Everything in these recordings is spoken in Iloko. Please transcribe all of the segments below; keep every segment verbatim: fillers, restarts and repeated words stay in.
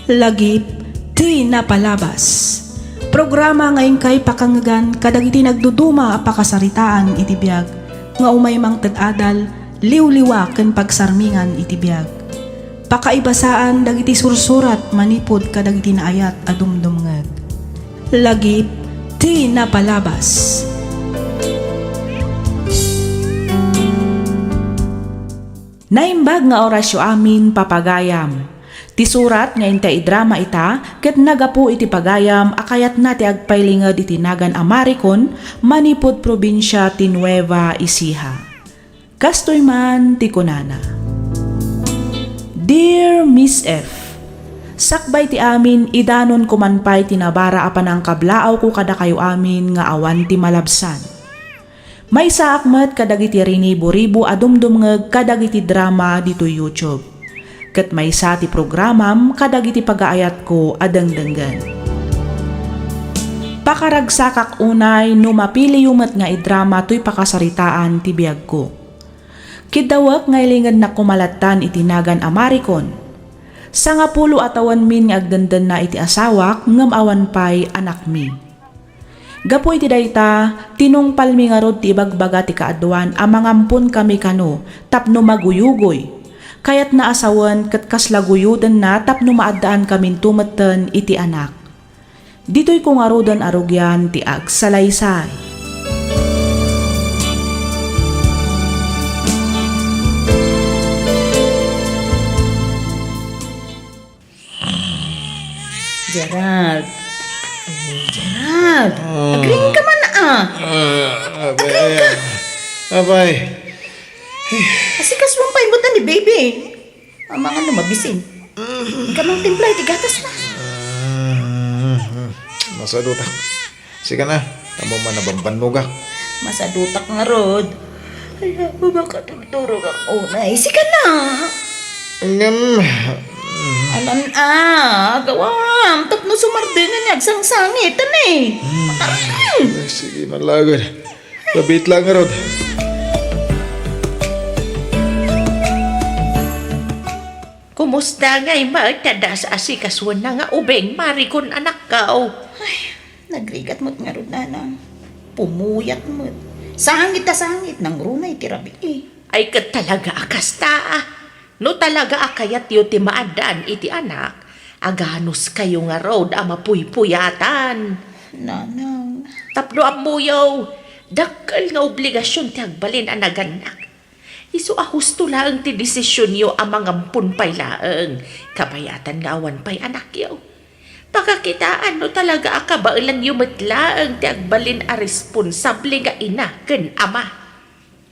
Lagip ti napalabas. Programa nga inkay pakangngegan kadagiti nagduduma a pakasaritaan iti biag nga umay mangted adal, liwliwa ken pagsarmingan iti biag. Pakaibasaan dagiti sursurat manipud kadagiti naayat a dumdumngeg. Lagip ti napalabas. Naimbag nga orasyo amin, papagayam. Ti surat nga intay idrama ita ket nagapu iti pagayam a kayatna ti agpailinged iti nagan a Maricon manipud probinsia ti Nueva Ecija. Kastoy man ti kunana, Dear Miss F, sakbay ti amin, idanonko man pay ti nabara a panangkablaawko kadakayo amin nga awan ti malabsan. Maysaak met kadagiti rinibo-ribo a dumdumngeg kadagiti drama ditoy YouTube. Ket maysa ti programam kadagiti pagaayatko a dengdenggen. Pakaragsakak unay no mapiliyo met nga idrama toy pakasaritaan ti biagko. Kiddawek nga ilingednak koma lattan iti nagan a Maricon. Sangapulo a tawenmin nga agdendenna iti asawak ngem awan pay anakmi. Gapu iti dayta, tinungpalmi ngarud ti ibagbaga ti kaaduan a mangamponkami kano tapno maguyugoy. Kayatna a sawen ket kasla guyodenna tapno maaddaankaminto metten iti anak. Ditoyko ngaruden a rugian ti agsalaysay. Gerald. Gerald. Ah. Agriing ka man, ah. Ah, abay, agriing ka. Abay. Asikasuan pay met ni baby. Amangan no mabisin. Ika mang timpla iti gatas na. Ah, masadutak. Sika na, ammom man a bambannogak. Masadutak ngarud. Ay, apo, makaturturogak unay. Sika na. Ngem. Alan a, gawam, tapno sumardengen nga agsangsangit, ani? Hmm. Ay, sige, malagad. Labit lang, Rod. Kumusta ngay met a das-asikasuenna nga ubing, Maricon, anakko? Ay, nagrigat met ngarud, nanang. Pumuyat met. Sangit a sangit, nangruna iti rabii. Ay, ket talaga a kasta, a. No talaga a kayatyo ti maaddaan iti anak, aganuskayo ngarud a mapuypuyatan. Nanang. Tapno ammoyo, dakkel nga obligasion ti agbalin a nagannak. Isu a husto laeng ti desisionyo a mangampon pay laeng, kabayatan nga awan pay anakyo. Pakakitaan no talaga a kabaelanyo met laeng ti agbalin a responsable nga ina ken ama.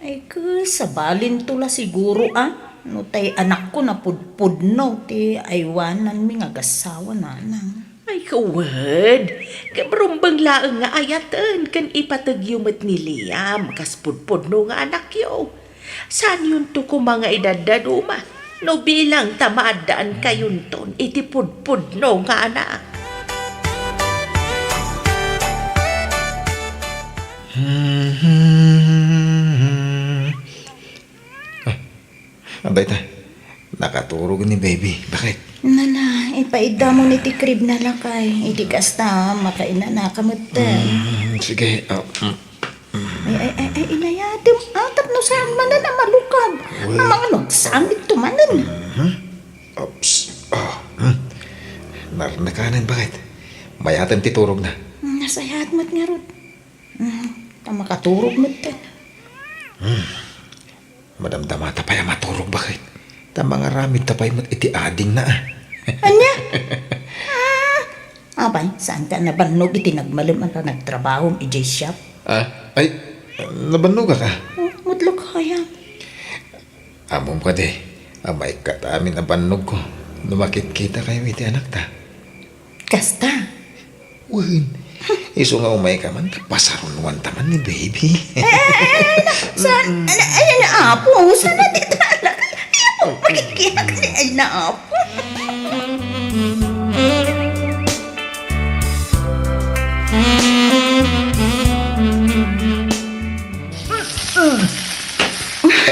Ay, ket sabalinto la siguro, a, no tay anakko napudpudno ti aywananmi nga agassawa, nanang. Ay, kuwed, ngem rumbeng laeng nga ayaten ken ipategyo met ni Liam kas pudpudno nga anakyo. Saanyonto koma nga idaddaduma no bilang ta maaddankayonton iti pudpudno nga anak. Ah, dayta, nakaturog ni baby. Bakit? Nana, ipaidda mo ni ti crib na lakay. Idi kasta, makainanaka metten. Mm, sige. Ah, mm, mm. Ay, ay, ay, ay, inayatem. Ah, tapno saan manen a malukag. Well. Amangan no agsangitto manen. Mhm. Oops. Ah, hmm. Narnakanen, bakit? Mayatem ti turog na. Mm, nasayaat met ngarud. Mm, ta makaturog metten. Hmm. Madamdamata pay a maturog, bakit? Ta mangaramidta pay met iti adingna, a. Ania? Ah, apay, saanka a nabannog iti nagmalem a panagtrabahom idiay shop? Ah, ay, nabannogak, a. Oh, met lakay, a. Ammom kadi, a, maikkat amin a bannogko no makitkitakayo iti anakta. Kasta? Wen, isu nga umayka man, ta pasarunoanta man ni baby. Ay, ay, ay, ay, na, saan? Ay, ay, na, apo, saan na di talaga? Ay, apo, pakikita ka ni, ay, na, apo.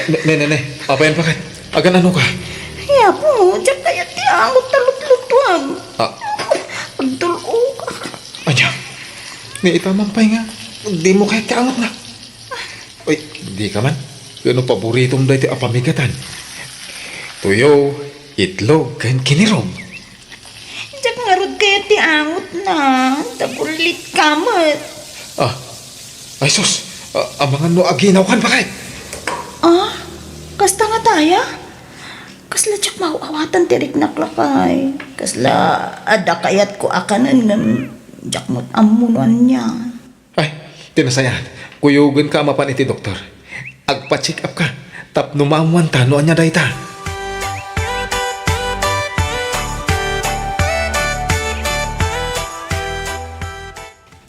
Ne, ne, ne, ne. Apay, bakit? Agan-ano ka? Ay, apo, diak kayat ti angot ta lutlutuan. A, Ni ita man pay nga, dimo kayat ti angotna. Ay, dika man. Ket no paboritom daytoy a pamigatan. Tuyo, itlog, ken kinirog. Diak ngarud kayat ti angotna. Tagullitka met. Ah, ay sus, a-, amangan no aginawkan, baket. Ah, kasta ngata aya? Kasla diak maaw-awatan ti riknak, lakay. Kasla adda kayatko a kanen ngem diak met ammo no ania. Ay, ti nasayaat, kuyogenka a mapan iti doktor. Agpa-check up ka, tapno maammoanta no ania dayta.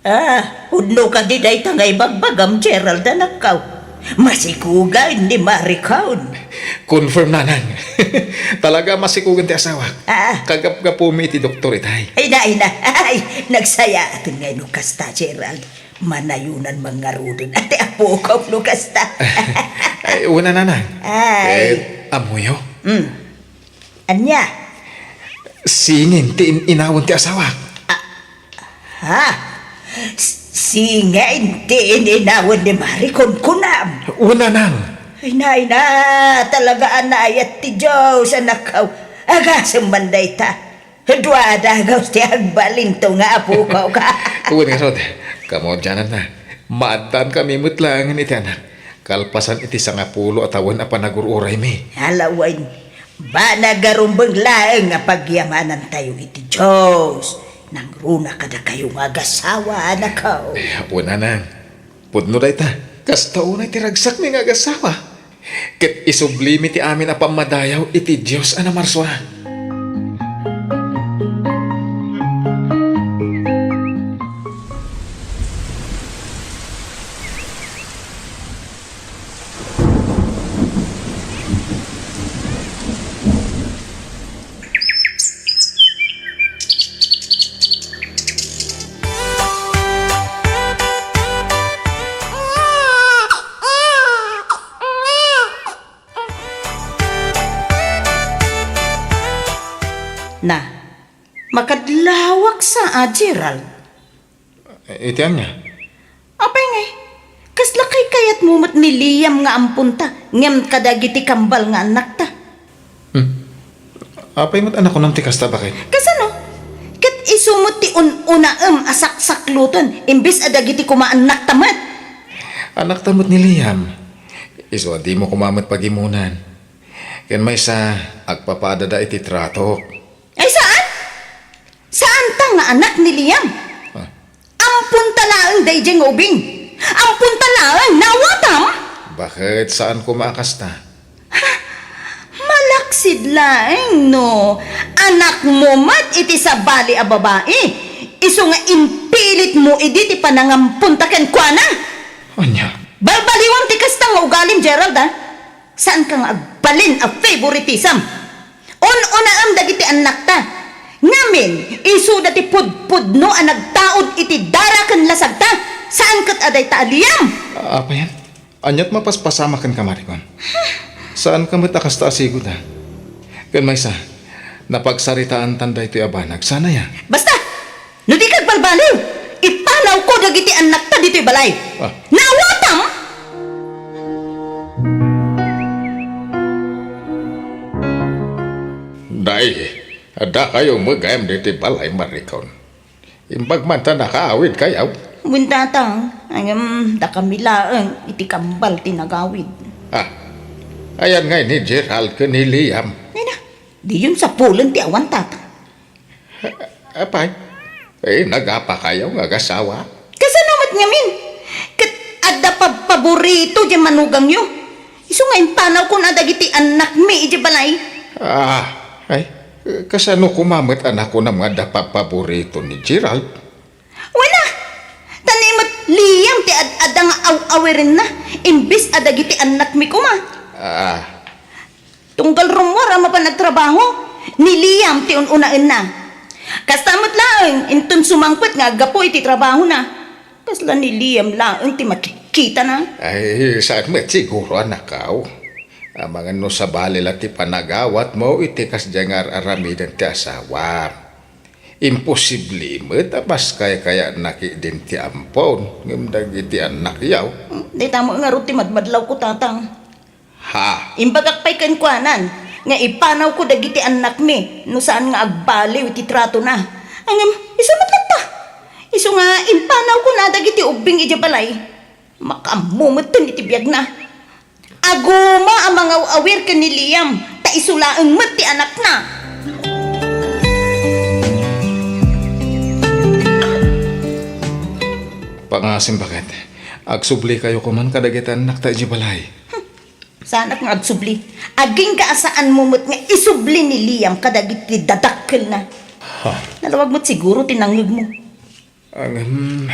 Ah, pudno kadi dayta nga ibagbagam, Gerald, anakko? Masikugan ni Maricon. Confirm, nanang. Talaga masikugan ti asawak. Ah. Kagapgapumi iti doktor itay. Ay na, ay na. Ay, nagsayaat ngay no kasta, Gerald. Manayonan man ngaruden a ti apok no kasta. Ay, una, nanang. Ay. Eh, ammoyo? Mm. Ania? Singin ti in-inawen ti asawak. Ah, ha? S-, singin ti in-inawen ni Maricon, kunam? Una, nang. Ay na, ay na, talaga a naayat ti Dios, anakko. Agasem man dayta. Dua dagaw ti agbalinto nga apok ka. Wen ngarud, kamaudiananna. Maaddankami met laengen iti anak. Kalpasan iti sangapulo a tawen a panagur-uraymi. Ala wen, banag a rumbeng laeng a pagyamanantayo iti Dios. Nangruna kadakayo nga agasawa, anakko. Wen, nanang, pudno dayta. Kasta unay ti ragsakmi nga agasawa. Ket isublimi ti amin a pammadayaw iti Dios a namarsua. Na, makadlawak sa a, Gerald. Iti ania? Apay ngay, kasla kaykayatmo met ni Liam nga amponta, ngem kadagiti kambal nga annakta? Hmm. Apay met a nakunam ti kasta, baket? Kasano? Ket isu met ti un-unaem a saksakloten, imbes a dagiti koma annakta met. Annakta met ni Liam. Isu a dimo koma met pagimunan. Ken maysa, agpapadada iti tratok. Ay, saan? Saanta nga anak ni Liam? Ah. Amponta laeng daydiay nga ubing. Amponta laeng, naawatam? Baket saan koma a kasta? Ha? Malaksid laeng no anakmo met iti sabali a babai, isu nga impilitmo idi ti panangamponta kenkuana. Ania? Balbaliwam ti kasta nga ugalim, Gerald, a? Saanka nga agbalin a favoritism. Un-unaem dagiti annakta. Ngamin, isuda ti pudpudno a nagtaud iti dara ken lasagta. Saan ket a dayta a Liam? Apayen? Aniat mapaspasamak kenka, Maricon? Saanka met a kasta a sigud, a? Ken maysa, napagsaritaantan daytoy a banag. Saan aya? Basta! No dika agbalbaliw, ipanawko dagiti annakta ditoy balay. Ah. Naawatam? Nay, dakayo met gayam ditoy balay, Maricon. Imbag man ta nakaawidkayo. Wen, Tatang, ngem dakami laeng iti kambal ti nagawid. Ah, ayan ngay ni Gerald ken ni Liam? Nay na, diyon sapulen ti awan, Tatang. Apay? Eh, nagapakayo nga agasawa? Kasano met ngamin? Ket adda pabpaborito diay manugangyo. Isu nga impanawkon a dagiti annakmi idiay balay. Ah, ay, kasano koma met a nakunam nga adda pabpaborito ni Gerald? Wen a, ta ni met Liam ti ad-adda nga aw-awirenna, imbes a dagiti annakmi koma. Ah, Tunggal rummuar a mapan agtrabaho, ni Liam ti un-unaenna. Kasta met laeng inton sumangpet nga aggapu iti trabahona. Kasla ni Liam laeng ti makikitana. Ay, saan met siguro, anakko. Amangan no sabali la ti panagawatmo iti kasdiay nga ar-aramiden ti asawam. Imposible met a maskaykayatna ketdin ti ampon, ngem dagiti annakyo. Hmm, dayta met ngarud ti madmadlawko, Tatang. Ha? Imbagak pay kenkuana nga ipanawko dagiti annakmi no saan nga agbaliw iti tratona. Ngem, isu met latta. Isu nga impanawkona dagiti ubbing idiay balay. Makaammo metten iti biagna. Aguma a mangaw-awir ken ni Liam, ta isu laeng met ti anakna. Pangasim, baket. Agsublikayo koman kadagiti annakta idiay balay. Hmm. Saanak nga agsubli. Agingga a saanmo met nga isubli ni Liam kadagiti dadakkelna. Ha? Nalawag met siguro ti nangngegmo. Ngem,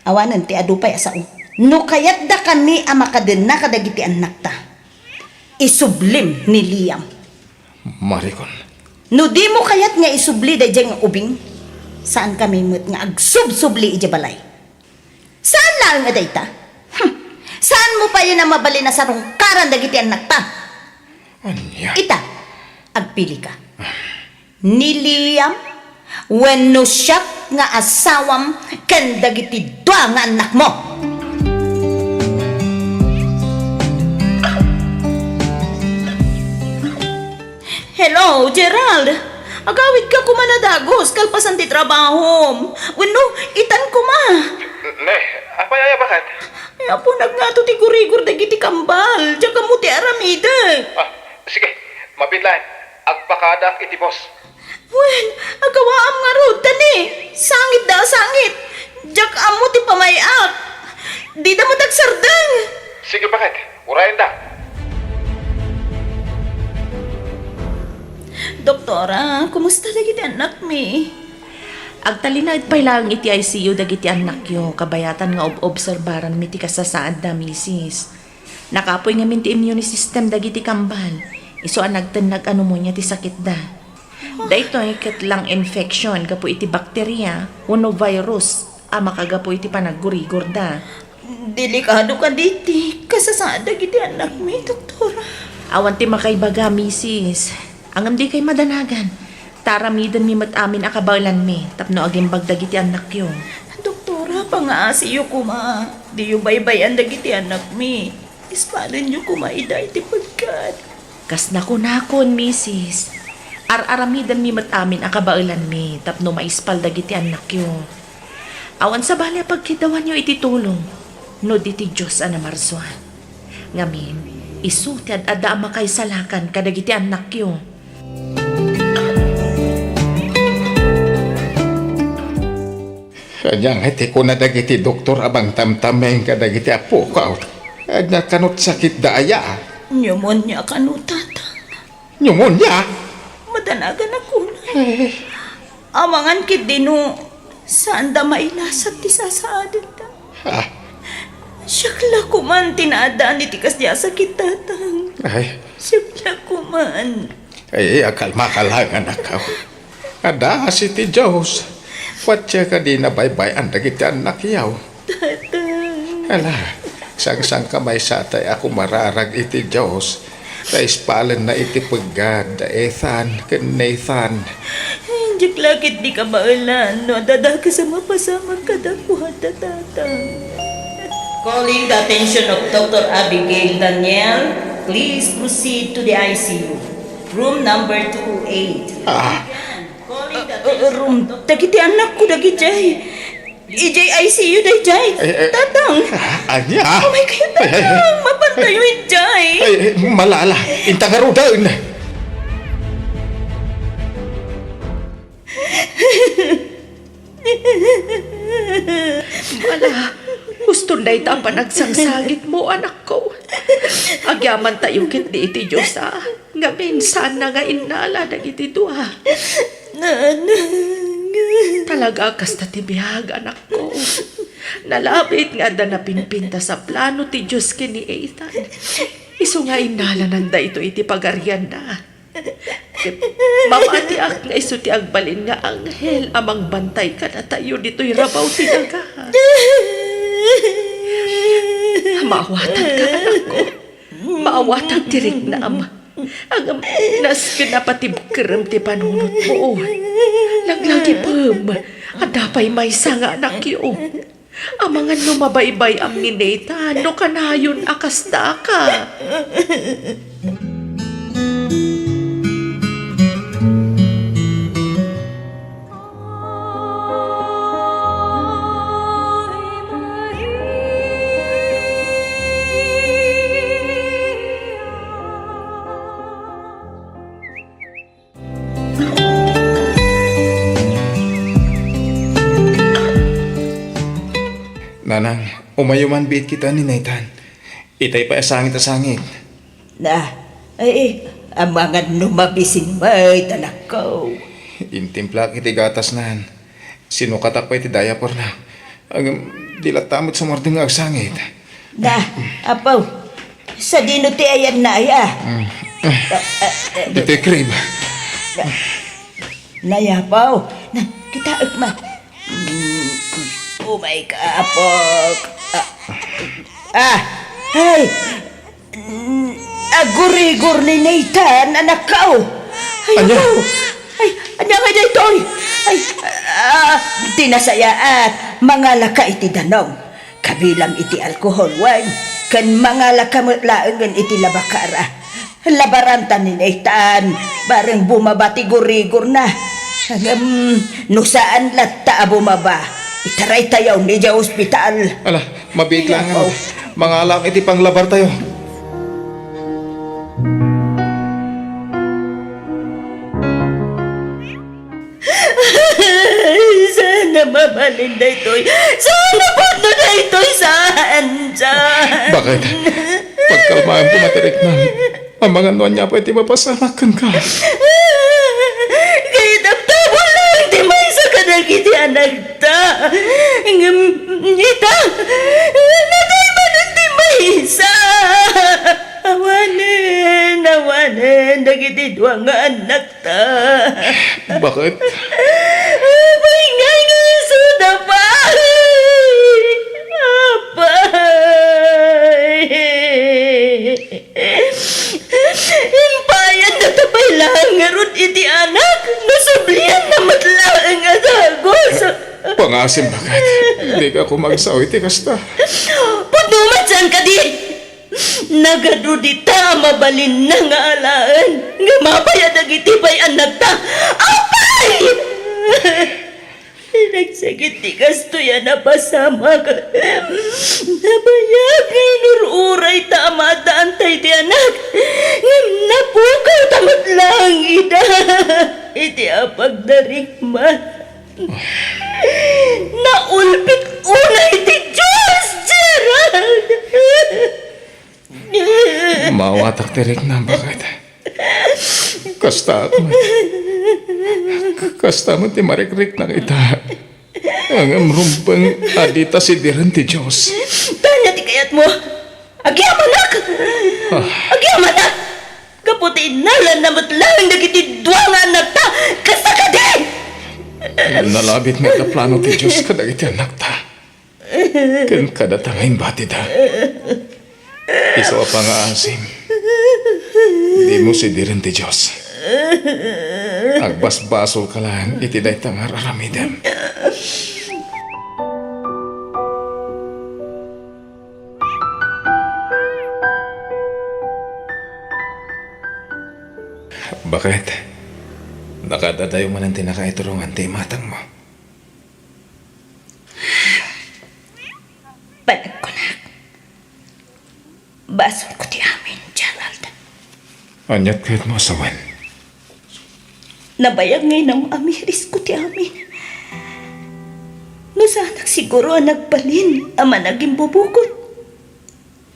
awanen ti adu pay a sao. No kayatdakami a makadenna kadagiti annakta, isublim ni Liam. Marikon. No dimo kayat nga isubli daydiay nga ubing, saankami met nga agsubsubli idiay balay. Saan laeng a dayta? Hmm. Saanmo payen a mabalin a sarungkaran dagiti annakta? Ania? Ita, agpilika. Ni Liam wenno siak nga asawam ken dagiti dua nga annakmo. Hello, Gerald! Agawidka koma a dagus kalpasan ti trabahom. Wenno, itan koma. Ne, apay aya, baket? Ay, apo, nagngato ti gurigor dagiti kambal. Diak ammo ti aramidek. Ah, sige, mabiit laeng. Agpakadak iti boss. Wen, agawaam ngarud, ta ni, sangit da, sangit. Diak ammo ti pamay-ak. Dida met agsardeng. Sige, baket. Urayenda. Doktora, kumusta dagiti annakmi? Agtalinaed pay laeng iti I C U dagiti annakyo, kabayatan nga ob-obserbaranmi ti kasasaadda, misis. Nakapuy ngamin ti immune system dagiti kambal. Isu a nagtennag a pneumonia ti sakitda. Daytoy ket lung infection gapu iti bakteria wenno virus a makagapu iti panaggurigorda. Delikado kadi ti kasasaad dagiti annakmi, doktora. Awan ti makaibaga, misis. Ngem dikay madanagan. Ta aramidenmi met amin a kabaelanmi tapno agimbag dagiti annakyo. Doktora, pangaasiyo koma. Diyo baybay-an dagiti annakmi. Ispalenyo koma ida iti peggad. Kas nakunakon, misis, ar-aramidenmi met amin a kabaelanmi tapno maispal dagiti annakyo. Awan sabali a pagkiddawanyo iti tulong no di ti Dios a namarsua. Ngamin, isu ti ad-adda a makaisalakan kadagiti annakyo. Ania ngay ti kuna dagiti doktor a mangtamtameng kadagiti apok? Ania kano ti sakitda aya? Pneumonia kano, Tatang. Pneumonia? Madanagan a kunay. Eh. Amangan ketdi no saanda mailasat ti sasaadenda. Ah. Siak la koman ti naaddaan iti kasdi a sakit, Tatang. Ay. Siak la koman. Ay, akalmaka laeng, anakko. Adda asi ti Dios. Patse kadi nabaybay-an dagiti annakyo. Tatang. Ala, sangsangkamaysatay a kumararag iti Dios. Ta ispalenna iti peggad da Ethan ken Nathan. Diak la ketdi kabaelan no adda dakes a mapasamak kadakuada, Tatang. Calling the attention of Doctor Abigail Daniel, please proceed to the I C U. Room number two oh eight. Ah. Calling the attention of Doctor Dagiti annakko dagiti ay. Idiay I C U daydiay. Eh, eh. Tatang. Ah, ania? Oh my God, Tatang. Ay, ay, ay. Mapantayo idiay. Ay, ay, mala, ala. Inta ngaruden. Mala, uston dayta a panagsangsangitmo, anakko. Agyamantayo ketdi iti Dios, a. Ngamin, saanna nga innala dagiti dua. Nanang. Talaga, kasta ti biag, anakko. Nalabit nga adda napinpintas a plano ti Dios ken ni Ethan. Isu nga innalanan daytoy iti pagarianna. Mamatiak nga isu ti agbalin nga anghel a mangbantay kadatayo ditoy rabaw ti daga. Maawatanka, anakko. Maawatak ti riknam. Ngem, nasken a patibkerem ti panunotmo. Laglagipem, adda pay maysa nga anakyo. Amangan no mabaybay-am ni Nathan no kanayon a kastaka. Nanang, umayo man biit kita ni Nathan. Itay pay a sangit a sangit. Na, ay, amangan no mabising met, anakko. Intimplak iti gatasna. Sinukatak pay ti diaperna. Ngem, di latta met sumardeng nga agsangit. Na, apo, sadino ti ayanna aya? Mm. Ah, ah, ah, Ditoy crib. Na, nayapaw. Na, kitaek man. Mm, oh my God, apo. Ah, ah, ay. Mm, agurigor ni Nathan, anakko. Ay, ania? Apo. Ay, ania nga daytoy? Ay, ah, di nasayaat. Mangalaka iti danum. Kabilang iti alcohol wine, ken mangalaka met laengen iti labakara. Labaranta ni Nathan, bareng bumaba ti gurigorna. Ngem, no saan latta a bumaba, itaraytayo idiay ospital. Ala, mabiit laeng. Oh. Mangalak iti panglabartayo. Ay, saan a mabalin daytoy? Saan a pudno daytoy? Saan? Saan? Bakit? Pagkalmaanko, Mati Riknang. Amangan no ania pay ti mapasamak kenka. Kay taptapol laeng ti maysa kadagiti anakta. Ngem ita, natay manen ti maysa. Awanen, awanen dagiti dua nga anak. Bakit? Apay nga isu, apay? Apay. Impayan na ta pay laeng ngarud iti anak, no sublianna met laeng a dagus. Pangasim, bakit? Dika kumagsao iti kasta. Pudno met saan kadi? Nagadu dita a mabalinna nga alaen, ngem apay a dagiti pay annakta? Apay! Nagsakit ti kastoy a napasamak. Nabayag nga inur-urayta a maaddaanta iti anak, ngem napukawta met laeng ida iti apagda rikman. Naulpit unay ti Dios, Gerald! Maawatak ti riknam, bakit? Kasta met. Kasta met ti marikriknak ita. Ngem rumbeng a dita sidiren ti Dios. Ania ti kayatmo? Agyamanak! Ah. Agyamanak! Gapu ti innalanna met laeng dagiti dua nga annakta, kasta kadi? Nalabit met a plano ti Dios kadagiti annakta. Ken kadata nga imbatida. Isu a pangaasim, dimo sidiren ti Dios. Agbasbasolka laeng iti dayta nga ar-aramidem. Bakit? Nakaadadayo manen ti nakaiturongan ti imatangmo. Panagkunak, basolko ti amin, Gerald. Aniat kayatmo a sawen? Nabayag nga inam-amirisko ti amin. No saanak siguro a nagbalin a managimbubukod,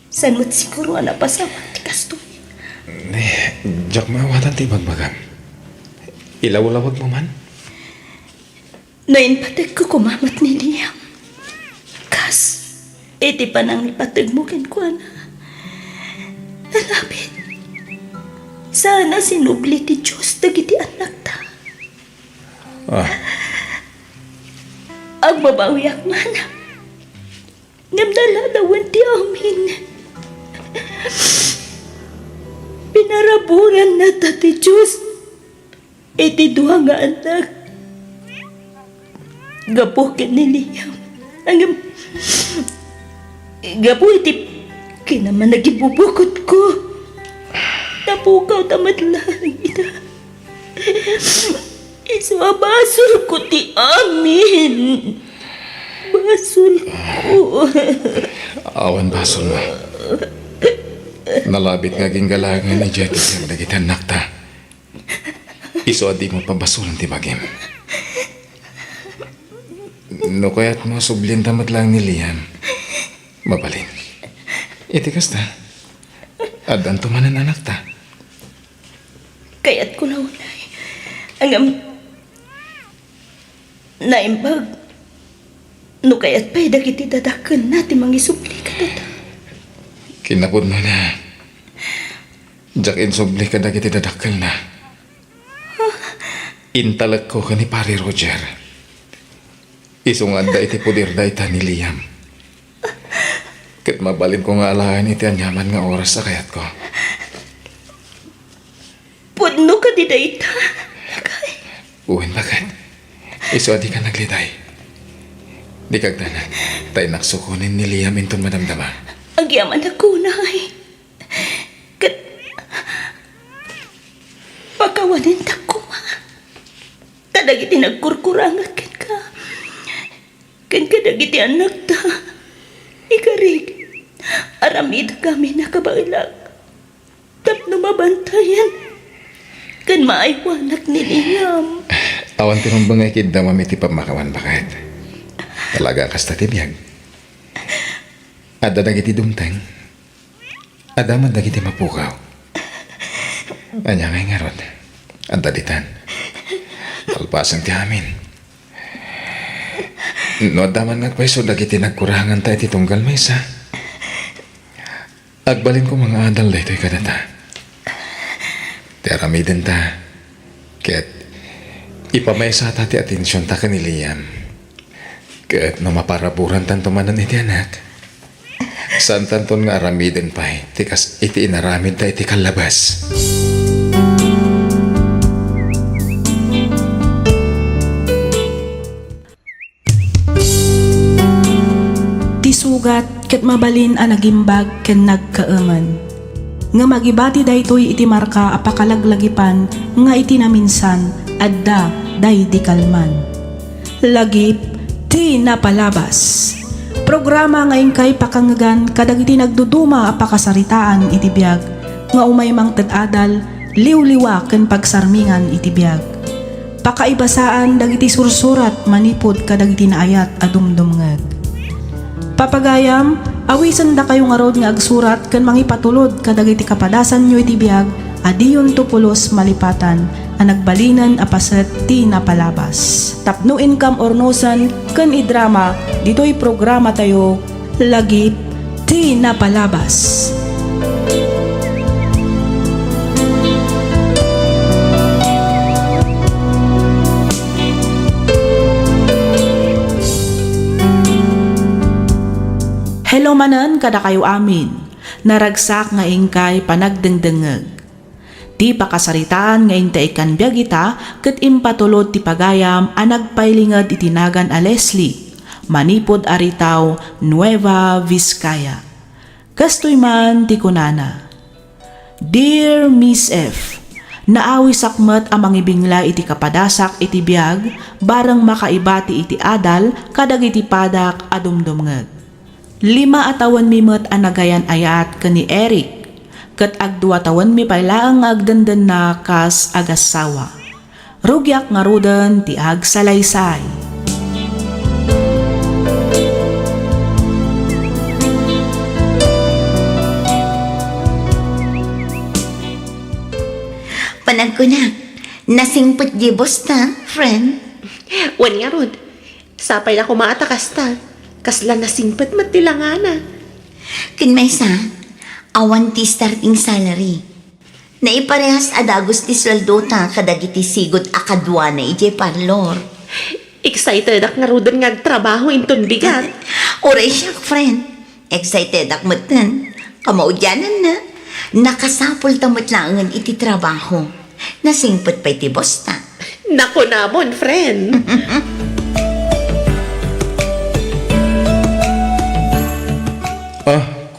saan met siguro a napasamak ti kastoy? Ni, diak maawatan ti ibagbagam. Ilawlawagmo man? No impategko koma met ni Liam, kas iti panangipategmo kenkuana, nalabit, saan a sinubli ti Dios dagiti annakta. Ah. Agbabawiak man, ngem naladawen ti amin. Pinaraburanna ta ti Dios iti dua nga annak. gapu ken ni Liam. Ngem gapu iti kinamanagbubukotko, napukawta met laeng ida. Isu a basolko ti amin. Basolko. Awan basolmo. Nalabit nga aginggalaengen idiay ti biag dagiti annakta. Isu a dimo pabasolen ti bagim. No kayatmo a sublienta met laeng ni Liam, mabalin. Iti kasta, addanto manen annakta. Kayatko la unay. Ngem, naimbag no kayat pay dagiti dadakkelna ti mangisubli kadata. Kinapudnona, diak insubli kadagiti dadakkelna. Intalekko ken ni Pare Roger. Isu nga adda iti poder dayta ni Liam. Ket mabalinko nga alaen iti aniaman nga oras a kayatko. Pudno kadi dayta, lakay? Wen, baket. Isu a dika nagliday. Dika agdanag, ta innak sukonen ni Liam inton madamdama. Agyamanak unay. Ket pakawanentak koma kadagiti nagkurkuranget kenka, ken kadagiti annakta. Ikarik, aramidek amin a kabaelak tapno mabantayan ken maaywanak ni Liam. Awan ti rumbeng nga ikiddawam iti pammakawan, baket. Talaga kasta ti biag. Adda dagiti dumteng. Adda met dagiti mapukaw. Ania ngay ngarud? Adda ditan. Kalpasan ti amin. No adda man nga agpayso dagiti nagkuranganta iti tunggal maysa, agbalin koma nga adal daytoy kadata. Ti aramidenta, ket ipamaysata ti atensionta ken ni Liam. Ket no maparaburantanto manen iti anak, saantanton nga aramiden pay ti kas iti inaramidta iti kallabas. Ti sugat ket mabalin a nagimbag ken nagkaemen. Ngem agibati daytoy iti marka a pakalaglagipan nga iti naminsan, adda daydi kalman. Lagip ti napalabas. Programa nga inkay pakangngegan kadagiti nagduduma a pakasaritaan iti biag nga umay mangted adal, liwliwa ken pagsarmingan iti biag. Pakaibasaan dagiti sursurat manipud kadagiti naayat a dumdumngeg. Papagayam, awisendakayo ngarud nga agsurat ken mangipatulod kadagiti kapadasanyo iti biag a diyonto pulos malipatan a nagbalinen a paset ti napalabas. Tapno inkam urnosen ken idrama ditoy programatayo, Lagip ti Napalabas. Hello manen kadakayo amin. Naragsak nga inkay panagdengdengngeg. Ti pakasaritaan nga intaykkan biag ita ket impatulod ti pagayam a nagpailinged iti nagan a Leslie, manipud Aritao, Nueva Vizcaya. Kastoy man ti kunana, "Dear Miss F, naawisak met a mangibingla iti kapadasak iti biag bareng makaibati iti adal kadagiti padak a dumdumngeg. Lima a tawenmi met a nagayan-ayat ken ni Eric, ket agdua tawenmi pay laeng nga agdendenna kas agassawa. Rugiak ngaruden ti agsalaysay." Panagkunak, nasingpet diay bosta, friend? Wen ngarud, sapay la koma a ta kasta. Kasla nasingpet met ti langana. Ken maysa, awan ti starting salary. Naiparehas a dagus ti sueldota kadagiti sigud a kaduana idiay parlor. Excitedak ngaruden nga agtrabaho inton bigat. Uray siak, friend. Excitedak metten. Kamaudiananna, nakasapulta met laengen iti trabaho. Nasingpet pay ti bosta. Nakunamon, friend.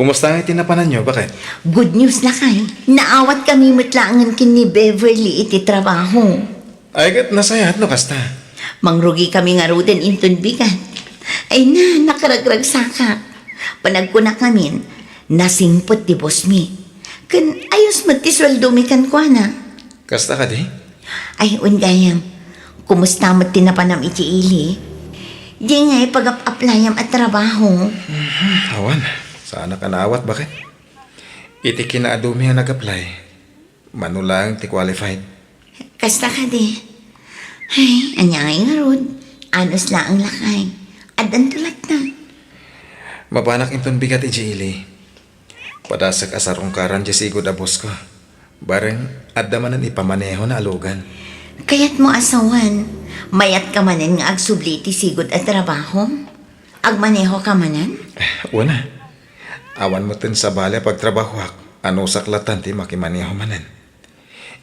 Kumusta nga iti napananyo, baket? Good news, lakay. Naawat kami met laengen ken ni Beverly iti trabaho. Ay, ket nasayaat no kasta. Mangrugi kami ngaruden inton bigat. Ay na, nakaragragsakak. Panagkunak ngamin, nasingpet ti boss mi. Ken ayos met ti sueldo mi kenkuana. Kasta kadi? Ay, wen gayam. Kumusta met ti napanam iti ili? Di ngay pagap-aplayam a trabaho? Mhm, awan. Saanak a naawat, baket. Iti kinaadumi nga nag-apply, mano laeng ti qualified. Kasta kadi? Ay, ania ngay ngarud? Anus laeng, lakay. Addanto latta. Mapanak inton bigat idiay ili. Padasek a sarungkaran diay sigud a boss ko. Bareng adda manen ipamanehona a lugan. Kayatmo a sawen, mayatka manen nga agsubli iti sigud a trabaho? Agmanehoka manen? Eh, wen a. Awan metten sabali a pagtrabahoak, anusak latta ti makimaneho manen.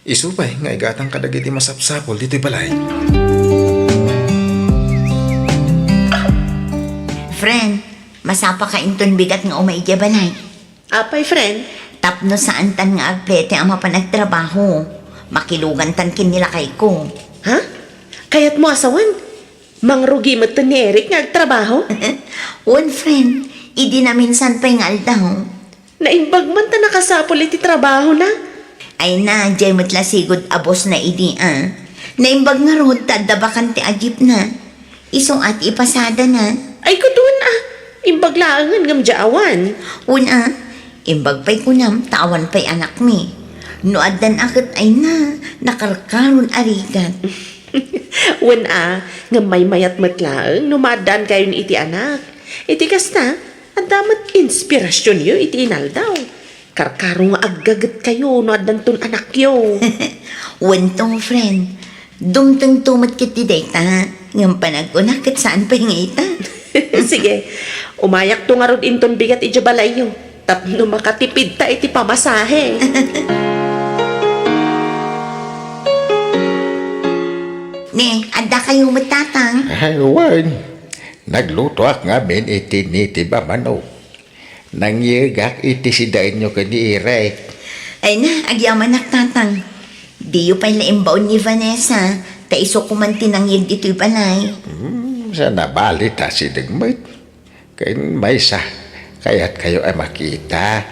Isu pay nga igatang kadagiti masapsapul ditoy balay. Friend, masapaka inton bigat nga umay idiay balay. Apay, friend? Tapno saantan nga agplete a mapan agtrabaho, makilugantan ken ni lakayko. Ha? Kayatmo a sawen? Mangrugi metten ni Eric nga agtrabaho? Wen, friend, idi naminsan pay nga aldaw. Naimbag man ta nakasapul iti trabahona. Ay na, diay met la sigud a boss na idi, a. Naimbag ngarud ta adda bakante a jeep na. Isu a ti ipasadana. Ay, kudon a. Imbag laengen ngem diay awan. Wen a, imbag pay kunam ta awan pay anakmi. No addan a ket ay na, nakarkaron a rigat. Wen a, ngem maymayat met laeng no maaddaankayon iti anak. Iti kasta, adda met inspirasionyo iti inaldaw. Karkaro nga aggagetkayo no addanton anakyo. Wen to, friend. Dumtengto met ket ti dayta, ngem panagkunak ket saan pay nga ita. Sige, umayakto ngarud inton bigat idiay balayyo, tapno makatipidta iti pamasahe. Ne, addakayo met, Tatang? Ay, wen. Naglutoak ngamin iti nitib a manok. Nangyegak iti sidaenyo ken ni Eric. Ay na, agyamanak, Tatang. Diyo pay la imbaon ni Vanessa, ta isu koma ti nangyeg ditoy balay. Hmm, sa nabali ta sideg met. Ken maysa, kayatkayo a makita.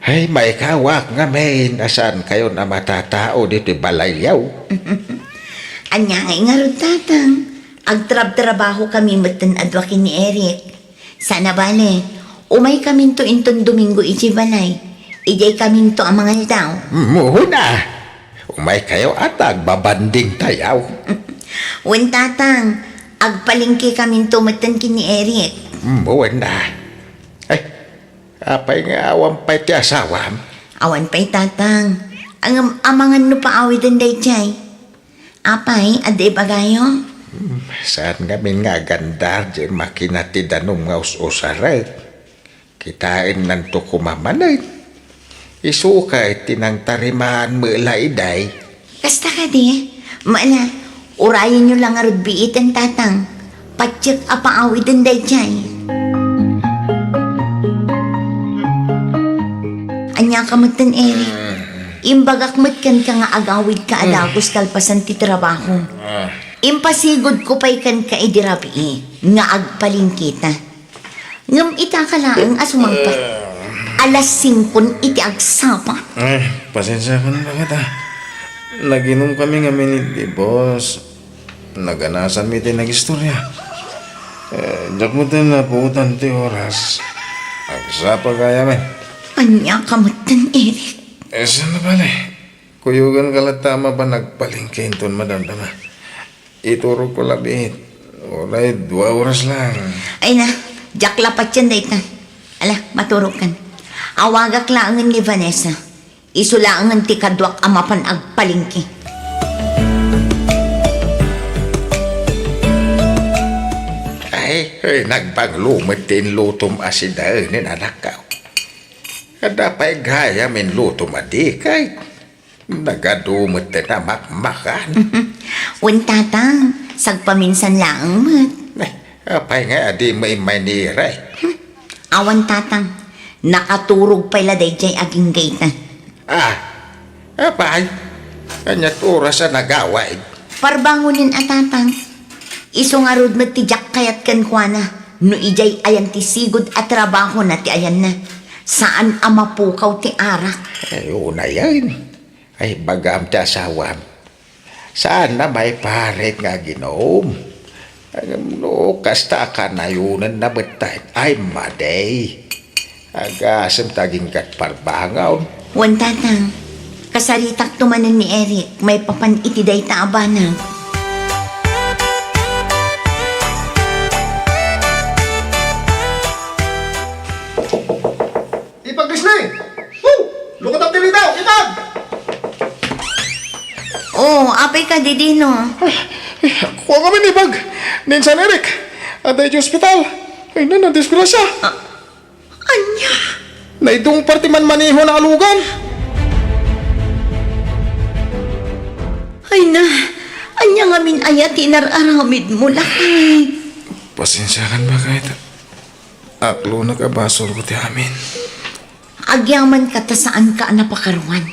Ay, maikawak ngamin a saankayon a matatao ditoy balayyo. Ania ngay ngarud, Tatang? Agtrabtrabaho kami metten a dua ken ni Eric. Sana bale, umay kaminto inton Domingo iti balay. Idiay kaminto a mangaldaw. Muna, umay kayo at agbabanding tayaw. Wen, Tatang, agpalengke kaminto metten ken ni Eric. Muna. Ay, apay nga awan pay ti asawam? Awan pay, Tatang. Ngem amangan no paawiden daydiay. Apay, adda ibagayo? Hmm, saan ngamin nga agandar diay makina ti danum nga us-usarek? Kitaennanto koma manen. Isu kay ti nangtarimaan met la idiay. Kasta kadi? Mala, urayenyo la ngarud biiten, Tatang. Patiek a paawiden daydiay. Ania ka metten, Eric? Imbagak met kenka nga agawidka a dagus kalpasan ti trabaho. Impasigudko pay kenka idi rabii nga agpalengketa. Ngem ita ka laeng a sumangpet. Alas singkon iti agsapa. Eh, pasensiakan, baket a. Naginumkami ngamin idi boss. Naganasanmi ti nagistorya. Eh, diak metten napuotan ti oras. Agsapa gayam. Ania ka metten, Eric? Eh, saan a bale? Kuyoganka latta a mapan agpalengke inton madamdama. Iturogko la biit. Uray dua oras lang. Ay na, diak la patien dayta. Ala, maturogkan. Awagak laengen ni Vanessa. Isu laengen ti kaduak a mapan agpalengke. Ay, ay, nagbanglo met ti inlutom a sidaenen, anakko. Adda pay gayam inlutom a dikay. Nagadu met ti namakmakan. Wen, Tatang, sagpaminsan laeng met. Eh, apay nga a dimo immay ni Eric? Hmm, awan, Tatang. Nakaturog pay la daydiay agingga ita. Ah, apay? Ania ti oras a nagawid? Parbangonen a, Tatang. Isu ngarud met ti diak kayat kenkuana no idiay ayan ti sigud a trabahona ti ayanna. Saan a mapukaw ti arak. Ay, unayen. Ay, ibagam ti asawam. Saanna maiparit nga aginom. Ngem no kasta a kanayonenna metten, ay madi. Agasem ta agingga't parbangon. Wen, Tatang. Kasaritakto manen ni Eric maipapan iti dayta a banag. Ipag Leslie! Oh! Lukot ang diri daw! Ipag! Oh, apay ka, Didino? Ay, kua ngamin, Ipag. Ni Insan Eric. Adda iti ospital. Ay, na, nadisgrasya. Ah, ania? Naidungpar ti manmanehona a lugan. Ay na, ania ngamin aya ti inar-aramidmo, lakay? Pasensiakan, baket. Aklonek a basolko ti amin. Agyamanka ta saanka a napakaruan.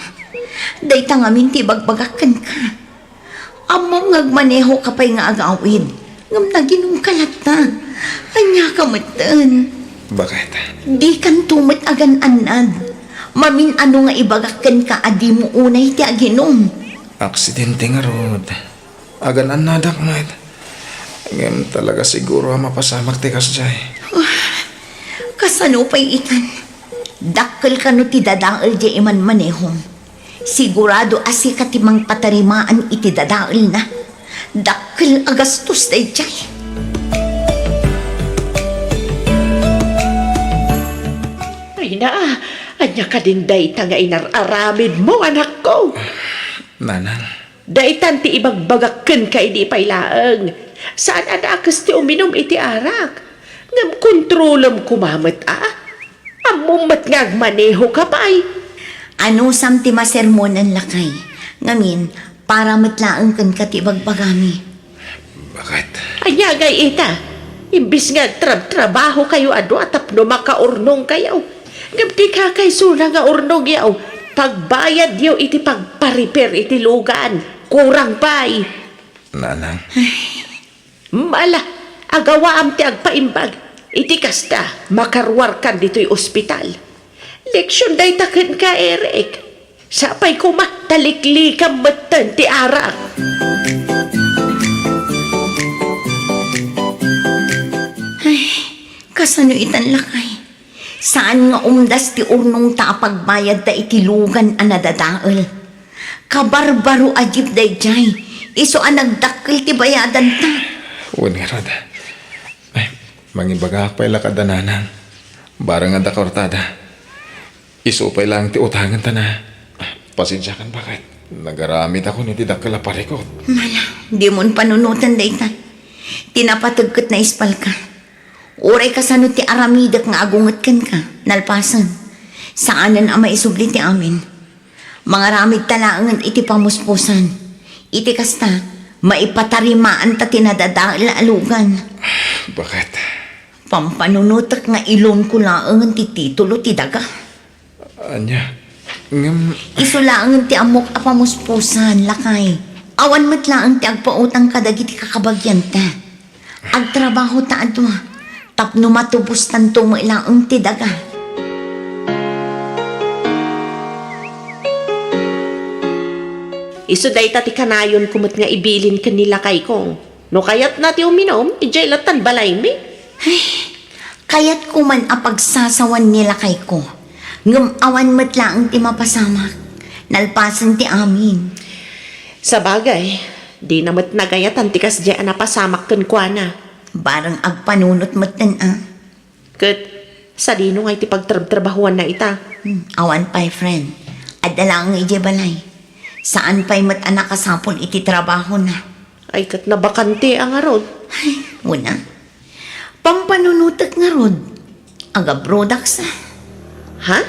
Dayta ngamin ti ibagbagak kenka. Ammom nga agmanehoka pay nga agawid, ngem naginumka latta. Aniaka metten? Baket. Dikanto met agan-annad. Mamin-ano nga ibagak kenka a dimo unay ti aginum? Aksidente ngarud. Agan-annadak met. Ngem talaga siguro a mapasamak ti kasdiay. Ah, kasano pay itan? Dakkel kano ti dadael diay imanmanehom? Sigurado a sika ti mangpatarimaan iti dadaelna. Dakkel a gastos daydiay. Ay na, ania kadin dayta nga inar-aramidmo, anakko? Nanang. Daytan ti ibagbagak kenka idi pay laeng. Saan a dakes ti uminum iti arak. Ngem kontrolem koma met a. Ammom met nga agmanehoka pay. Anusam ti masermonen, lakay. Ngamin, para met laeng kenka ti ibagbagami. Baket. Ania ngay ita? Imbis nga agtrabtrabahokayo a dua tapno makaurnongkayo, ngem ti kakaisuna nga urnongyo, pagbayadyo iti pagpa-repair iti lugan. Kurang pay. Nanang. Mala, agawaam ti agpaimbag. Iti kasta, makaruarkan ditoy ospital. Leksion dayta kenka, Eric. Sapay koma, ta liklikam metten ti arak. Ay, kasano itan, lakay? Saan nga umdas ti urnongta a pagbayadta iti lugan a nadadael? Kabarbaro a jeep daydiay, isu a nagdakkel ti bayadanta. Wen ngarud. Ay, mangibagak pay la kada nanang. Barang adda kawartada. Isu pay laeng ti utangenta na. Pasensiakan, baket. Nagaramidakon iti dakkel a parikut. Mala, dimon panunoten dayta. Ti napateg ket naispalka. Uray kasano ti aramidek nga agunget kenka, nalpasen. Saanen a maisubli ti amin. Mangaramidta laengen iti pamuspusan. Iti kasta, maipatarimaanta ti nadadael a lugan. Baket. Pampanunotek nga ilonko laengen ti titulo ti daga. Ania? Ngem isu laengen ti ammok a pamuspusan, lakay. Awan met laeng ti agpautang kadagiti kakabagianta. Agtrabahota a dua tapno matubostanto met laeng ti daga. Isu dayta ti kanayonko met nga ibilin ken ni lakayko. No kayatna ti uminum, idiay lattan balaymi. Ay, kayatko man a pagsasawan ni lakayko, ngem awan met laeng ti mapasamak, nalpasen ti amin. Sabagay, dina met nagayatan ti kasdiay a napasamak kenkuana. Barang agpanunot metten a. Ket sadino ngay ti pagtrabtrabahuanna ita? Hmm, awan pay, friend. Adda laeng idiay balay. Saan pay met a nakasapul iti trabahona. Ay, ket nabakante a ngarud. Ay, wen a. Pampanunotek ngarud. Agabrodak sa. Ha?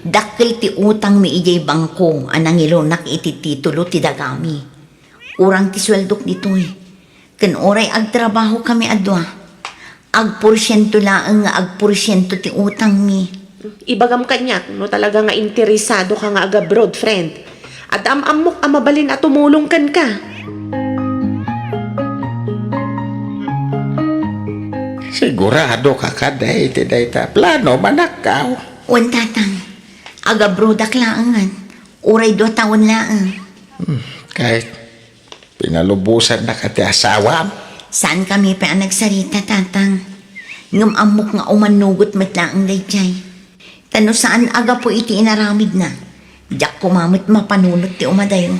Dakkel ti utangmi idiay bangko a nangilonak iti titulo ti dagami. Kurang ti sueldok ditoy. Ken uray agtrabahokami a dua, agporsiento laeng nga agporsiento ti utangmi. Ibagam kaniak no talaga nga interesado ka nga agabroad, friend. Adda am-ammok a mabalin a tumulong kenka. Sigurado ka kadi iti dayta plano, manakkaw? Wen, Tatang. Agabroadak laengen. Uray dua tawen laeng. Hmm, ket pinalubosannak ti asawam? Saankami pay a nagsarita, Tatang. Ngem ammok nga umannugot met laeng daydiay. Ta no saan a gapu iti inaramidna, diak koma met mapanunot ti umadayo.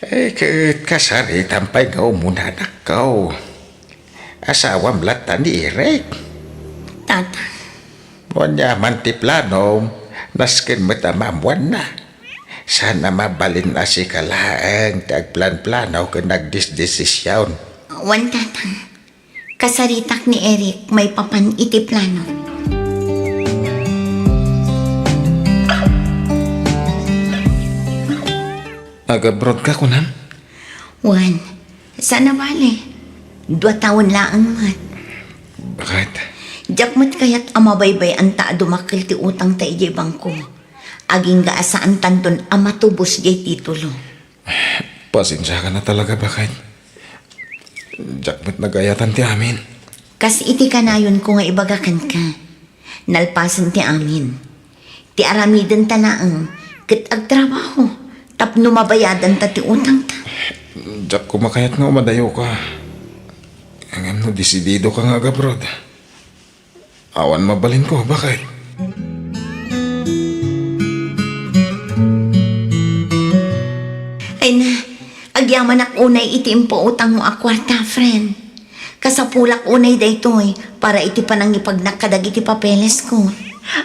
Eh, ket kasaritam pay nga umuna, anakko. Asawam latta ni Eric. Tatang. No aniaman ti planom, nasken met a maammoanna. Saan a mabalin a sika laeng ti agplanplano ken agdesdesision. Wen, Tatang. Kasaritak ni Eric maipapan iti plano. Agabroad ka, kunam? Wen, saan a bale. Dua tawen laeng met. Bakit? Diak met kayat a mabaybay-anta a dumakkel ti utangta idiay bangko. Agingga a saantanton a matubos diay titulo. Pasensiakan a talaga, bakit? Diak met nagayatan ti amin. Kas iti kanayonko nga ibaga kenka, nalpasen ti amin. Ti aramidenta laeng ket agtrabaho tapno mabayadanta ti utangta. Diak koma kayat nga umadayoka. Ngem no desididoka nga agabroad, awan mabalinko, bakit? Ay na, agyamanak unay iti impautangmo a kuarta, friend. Kasapulak unay daytoy para iti panangipagnak kadagiti papelesko.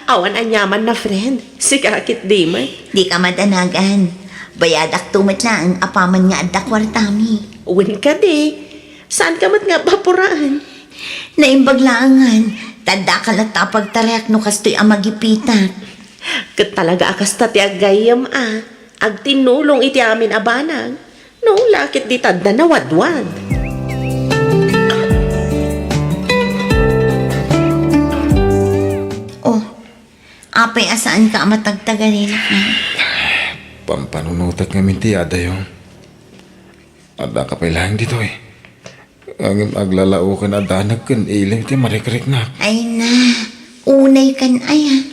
Awan aniamanna, friend. Sika ketdi met. Dika madanagan. Bayadakto met laeng apaman nga adda kuartami. Wen kadi, saanka met nga apapuran? Naimbag laengen, ta addaka latta a pagtariak no kastoy a magipitak. Ket talaga a kasta ti aggayyem a agtinnulong iti amin a banag. No, la ketdi ta adda nawadwad. Oh, apay a saanka a matagtagarilak, ha? Pampanunotek ngamin ti adayo. Addaka pay laeng ditoy. Ngem aglalaoken a danag ken ilim ti marikriknak. Ay na, unay kan aya.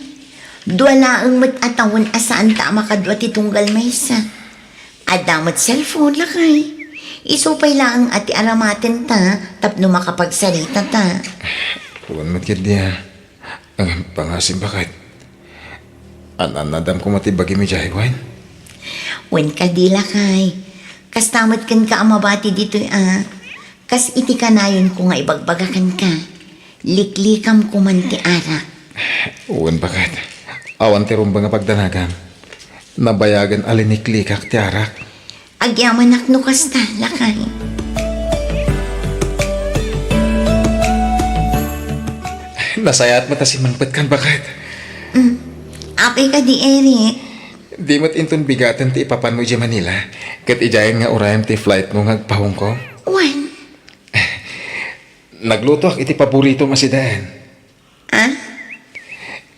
Dua laeng met a tawen a saanta a makadua ti tunggal maysa. Adda met cellphone, lakay. Isu pay laeng a ti aramatenta tapno makapagsaritata. Wen met ketdi a. Ngem pangasim, bakit? An-annadam koma ti bagim idiay, wen? Wen kadi, lakay. Kasta met kenka a mabati ditoy a. Kas iti kanayonko nga ibagbaga kenka, liklikam koman ti arak. Wen, bakit? Awan ti rumbeng a pagdanagam. Nabayagen a liniklikak ti arak. Agyamanak no kasta, lakay. Nasayaat met a simmangpetkan, bakit? Mm. Apay kadi, Eric? Di met inton bigaten ti ipapanmo idiay Manila, ket idiayen nga urayem ti flightmo nga agpa-Hong Kong? Wen. Naglutoak iti paboritom a sidaen. Ah?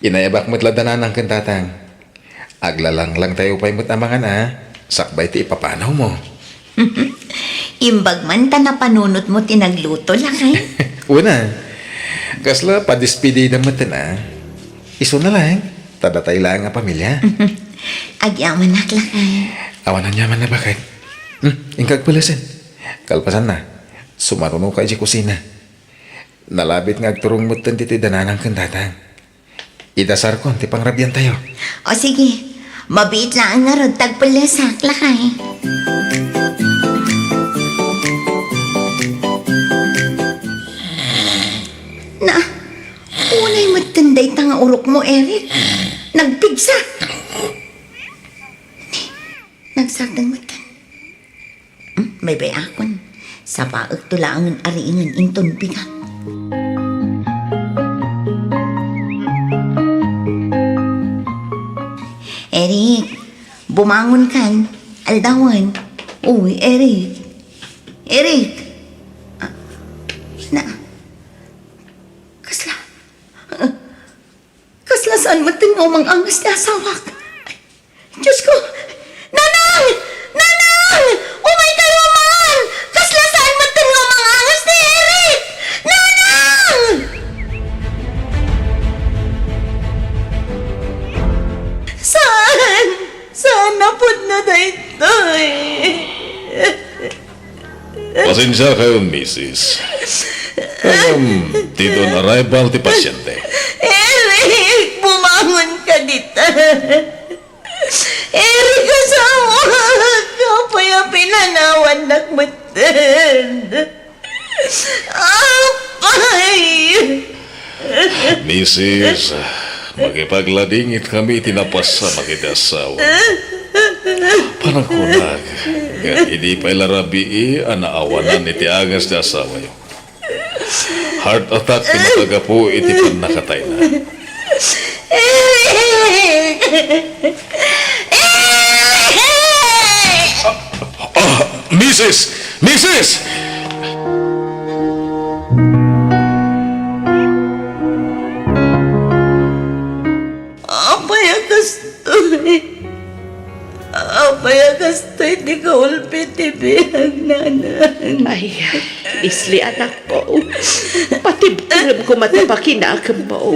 Inayabak met la da nanang ken tatang. Aglalanglangtayo pay met a mangan a, sakbay ti ipapanawmo. Imbag man ta napanunotmo ti nagluto, lakay. Wen a. Kasla padespedida met a. Isuna laeng, ta datay laeng a pamilia. Agyamanak, lakay. Awan aniaman a, bakit? Hmm, inka agpelesen. Kalpasanna, sumarunoka idiay kusina. Nalabit nga agturong metten ditoy da nanang ken tatang. Idasarkon ti pangrabiantayo. O sige, mabiit laeng ngarud ta agpellesak, lakay. Na, unay metten dayta nga urokmo, Eric. Nagpigsa. Nagsardeng metten. Hmm, baybay-akon. Sabaekto laengen a riingen inton bigat. Eric, bumangonkan. Aldawen. Uy, Eric. Eric! Ah, na, kasla, kasla metten nga umang-angas ti asawak. Ay, Diyos ko! Nanang! Nanang! Umaykayo man! Kasla saan metten nga umang-angas ni Eric! Nanang! Saan? Saan a pudno daytoy? Pasensiakayon, misis. Ngem, ditoy arrival ti pasyente. Eric, bumangon ka dita. Eric, asawak, apay a pinanawannak metten? Apay! Misis, makipagladingit kami iti napasamak iti asawa. Panagkunak, nga idi pay la rabii a naawanan iti angas ti asawayo. Heart attack ti makagapu iti pannakatayna. Eric! Eric! Ah, misis! Misis! Apay a kastoy? Apay a kastoy ti kaulpi ti biag, Nanang? Ay, Leslie, anakko, patibkerem koma ti pakinakemmo.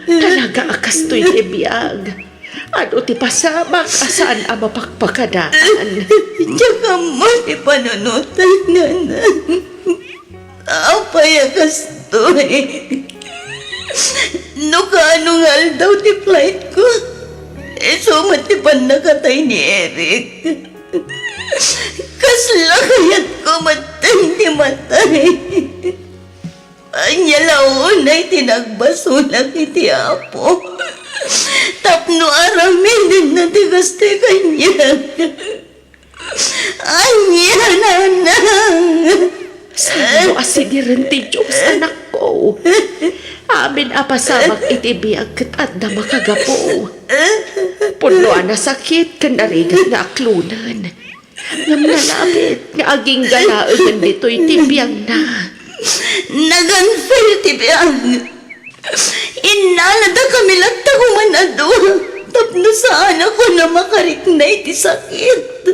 Talaga a kastoy ti biag. Adu ti pasamak a saan a mapakpakadaan. Diak ammo ti panunotan, Nanang. Apay a kastoy? No kaano nga aldaw ti flightko, isu met ti pannakatay ni Eric. Kasla kayatko metten ti matay. Ania la unay ti nagbasolak iti Apo tapno aramidenna ti kastoy kaniak. Ania, Nanang? Saan a sidiren ti Dios, anakko? Amin a pasamak iti biag ket adda makagapu. Pudno a nasakit ken narigat nga aklonen. Ngem nalabit nga agingga laengen ditoy ti biagna. Nag-unfair ti biag. Innalada kami latta koman a dua tapno saanak a makarikna iti sakit.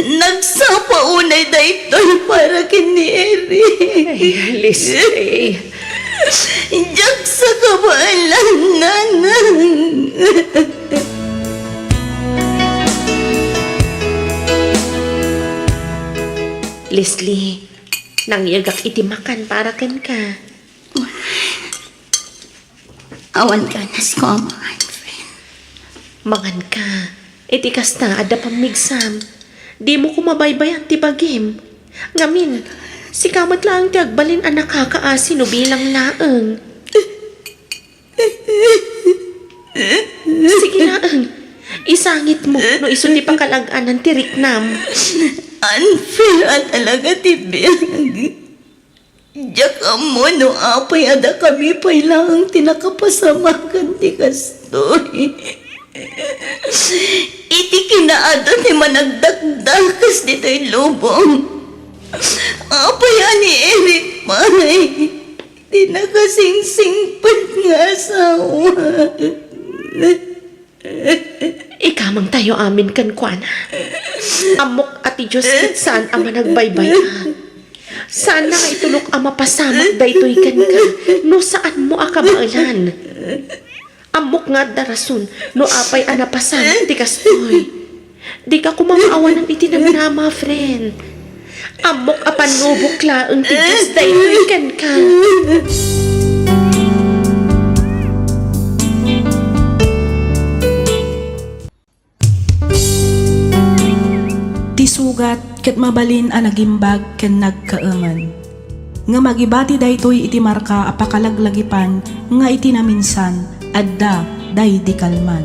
Nagsapa unay daytoy para ken ni Eric. Ay, Leslie. Diak sa kabaelan, Nanang. Leslie, nangyegak iti makan para kenka. Awan ganasko a mangan, friend. Manganka. Iti kasta, adda pammigsam. Dimo koma baybay-an ti bagim. Ngamin, sika met laeng ti agbalin a nakakaasi no bilang laeng. Sige laeng. Isangitmo no isu ti pakalag-anan ti riknam. Unfair a talaga ti biag. Diak ammo no apay a dakami pay laeng ti nakapasamakan ti kastoy. Iti kinaadu ti managdakdakes ditoy lubong, apay a ni Eric pay ti nakasingsingpet nga asawa. Ikamangtayo amin kenkuana. Ammok a ti Dios ket saan a managbaybay-a. Saanna nga itulok a mapasamak daytoy kenka no saanmo a kabaelan. Ammok nga adda rason no apay a napasamak ti kastoy. Dika koma maawanan iti namnama, friend. Ammok a pannubok laeng ti Dios daytoy kenka. Ti sugat ket mabalin a nagimbag ken nagkaemen. Ngem agibati daytoy iti marka a pakalaglagipan nga iti naminsan adda daydi kalman.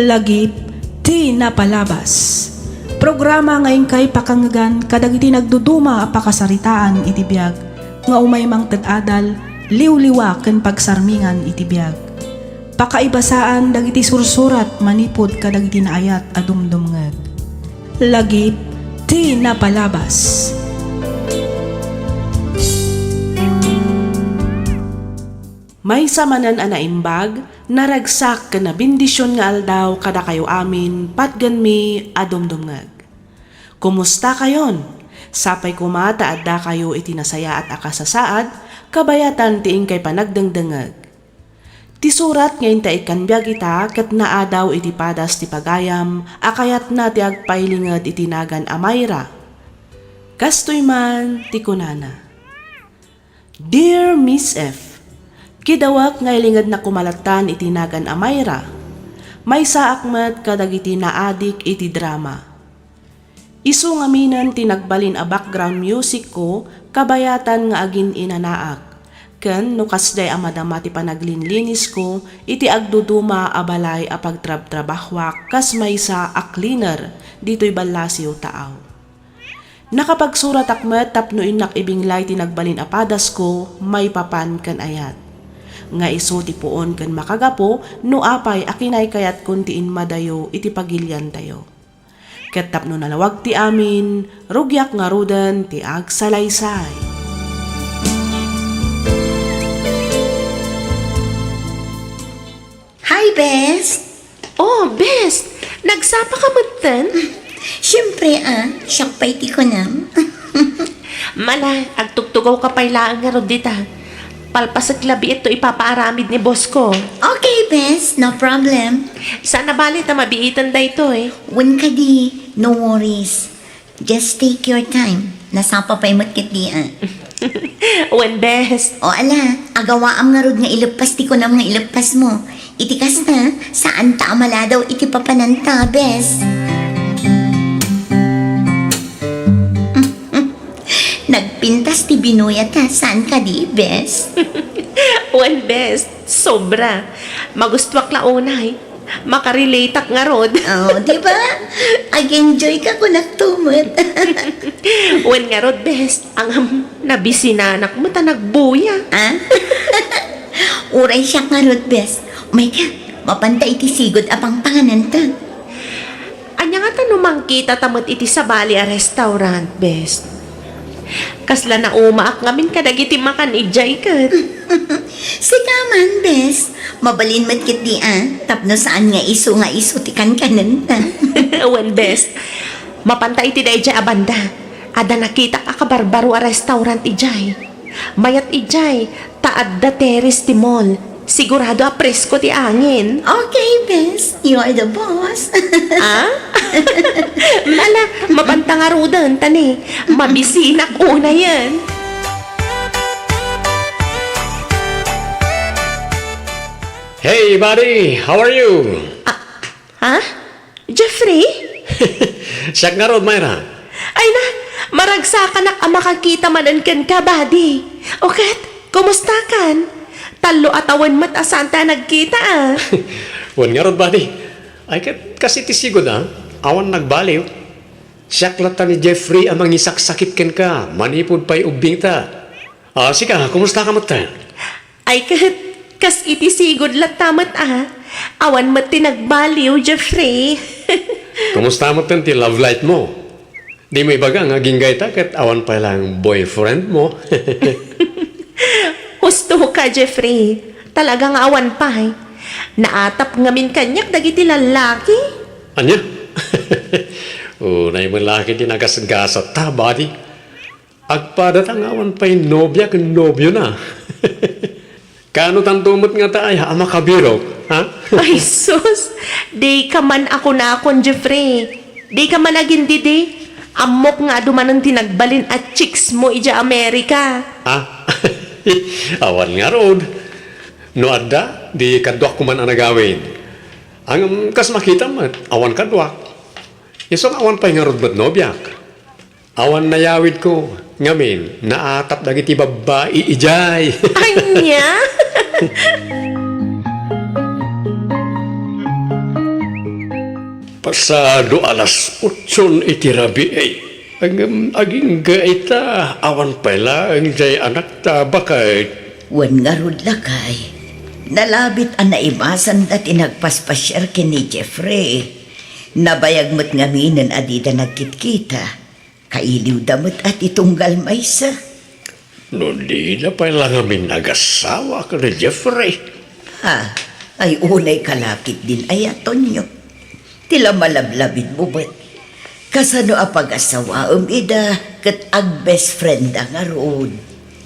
Lagip ti napalabas. Programa nga inkay pakangngegan kadagiti nagduduma a pakasaritaan iti biag nga umay mangted adal, liwliwa ken pagsarmingan iti biag. Pakaibasaan dagiti sursurat manipud kadagiti naayat a dumdumngeg. Lagip ti napalabas. Maysa manen a naimbag, naragsak ken nabendision nga aldaw kadakayo amin patgenmi a dumdumngeg. Kumustakayon? Sapay koma ta addakayo iti nasayaat a kasasaad, kabayatan ti inkay panagdengdengngeg. Ti surat nga inta ikkan biag ita ket naadaw iti padas ti pagayam a kayatna ti agpailinged iti nagan a Myra. Kastoy man ti kunana, "Dear Miss F, kidawak nga ilingedna koma lattan iti nagan a Myra. Maysaak met kadagiti naadik iti drama. Isu ngaminen ti nagbalin a background music ko kabayatan nga agin-inanaak, ken no kasdiay a madama ti panaglinlinisko iti agduduma a balay a pagtrabtrabahoak kas maysa a cleaner ditoy ballasiw taaw. Nakapagsuratak met tapno innak ibinglay ti nagbalin a padasko maipapan ken ayat. Nga isu ti puon ken makagapu no apay a kinaykayatkon ti inmadayo iti pagiliantayo. Ket tapno nalawag ti amin, rugiak ngaruden ti agsalaysay." Hi, Bes! Oh, Bes! Nagsapa ka metten? Siyempre, ah, siak pay ti kunam. Mala, agtugtugaw ka pay laeng ngarud dita. Palpasek labiit to ipapaaramid ni boss ko. Okay, Bes. No problem. Saan a bale ta mabiiten daytoy. Wen kadi, no worries. Just take your time. Nasapa pay met ketdi, ah. Wen, Bes. O ala, agawaam ngarud nga ileppas ti kunam nga ileppas mo. Iti kasta, saan ta a maladaw iti papananta, Bes. Nagpintas ti binuya ta, saan kadi, Bes? Wen, Bes, sobra. Magustuak la unay. Makarelateak ngarud. Oh, di ba? Ag-enjoy ka kunak to met. Wen ngarud, Bes, ang, um, nabisinanak met a nagbuya. Ah? Uray siak ngarud, Bes. May ka, mapanta iti sigud a pangpangananta. Ania ngata no mangkita ta met iti sabali a restaurant, Bes? Kasla naumaak ngamin kadagiti makan idiay ket. Sika man, Bes. Mabalin met ketdi, ah, tapno saan nga isu nga isu ti kankanenta. Wen, Bes. Mapanta iti daydiay a banda. Adda nakitak a kabarbaro a restaurant idiay. Mayat idiay, ta adda terrace ti mall. Sigurado a presko ti angin. Okay, Bes. You are the boss. Ah? Mala, mapanta ngaruden, ta ni, mabisinak unayen. Hey, buddy! How are you? Ah, ha? Jeffrey? Siak ngarud, Myra. Ay na, maragsakanak a makakita manen kenka, buddy. O ket, kumusta kan? Tallo a tawen met a saan ta nagkita, ah. Wen ngarud, buddy. Ay ket, kas iti sigud, ah, awan nagbaliw. Siak latta ni Jeffrey a mangisaksakit kenka manipud pay ubbingta. Ah, sika, kumusta ka met? Ay ket, kas iti sigud latta met a. Awan met ti nagbaliw, Jeffrey. Kumusta met ti love life mo? Dimo ibaga nga agingga ita ket awan pay laeng boyfriend mo. Husto ka, Jeffrey. Talaga nga awan pay. Naatap ngamin kaniak dagiti lallaki. Ania? Unay met la ket ti nagasgasatta, buddy. Agpadata nga awan pay nobia ken nobiona. Kaano tanto met ngata aya a makabirok, ha? Ay, sus! Dika man a kunakon, Jeffrey. Dika man agindidi. Ammok nga adu manen ti nagbalin a chicks mo idiay Amerika. Ha? Awan ngarud. No adda, di kaduak koma a nagawid. Ngem kas makitam met, awan kaduak. Isu nga awan pay ngarud met nobiak. Awan nayawidko, ngamin, naatap dagiti babbai idiay. Ania? Pasado alas otson iti rabii. Ngem agingga ita, awan pay laeng diay anakta, baket. Wen ngarud, lakay. Nalabit a naibasanda ti nagpaspasiar ken ni Jeffrey. Nabayag met ngaminen a dida nagkitkita. Kailiwda met a ti tunggal maysa. No dida pay la ngamin agassawa ken ni Jeffrey. Ha? Ay, unay ka la ketdin aya, Tonyo. Ti la malablabidmo met. Kasano a pagassawaem ida ket agbest frienda ngarud?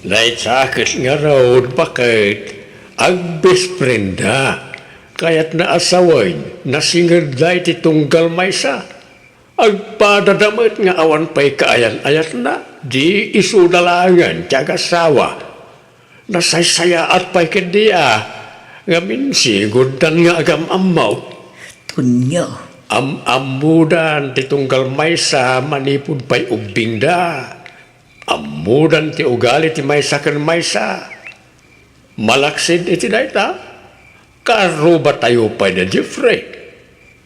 Dayta ket ngarud, baket, agbest frienda. Kayatna a sawen, nasingedda iti tunggal maysa. Agpadada met nga awan pay kaayan-ayatna, di isuda laengen ti agassawa. Nasaysayaat pay ketdi a, ngamin siguddan nga agam-ammo. Tonyo. Am-ammodan ti tunggal maysa manipud pay ubbingda. Ammodan ti ugali ti maysa ken maysa. Malaksid iti dayta, karrubatayo pay da Jeffrey.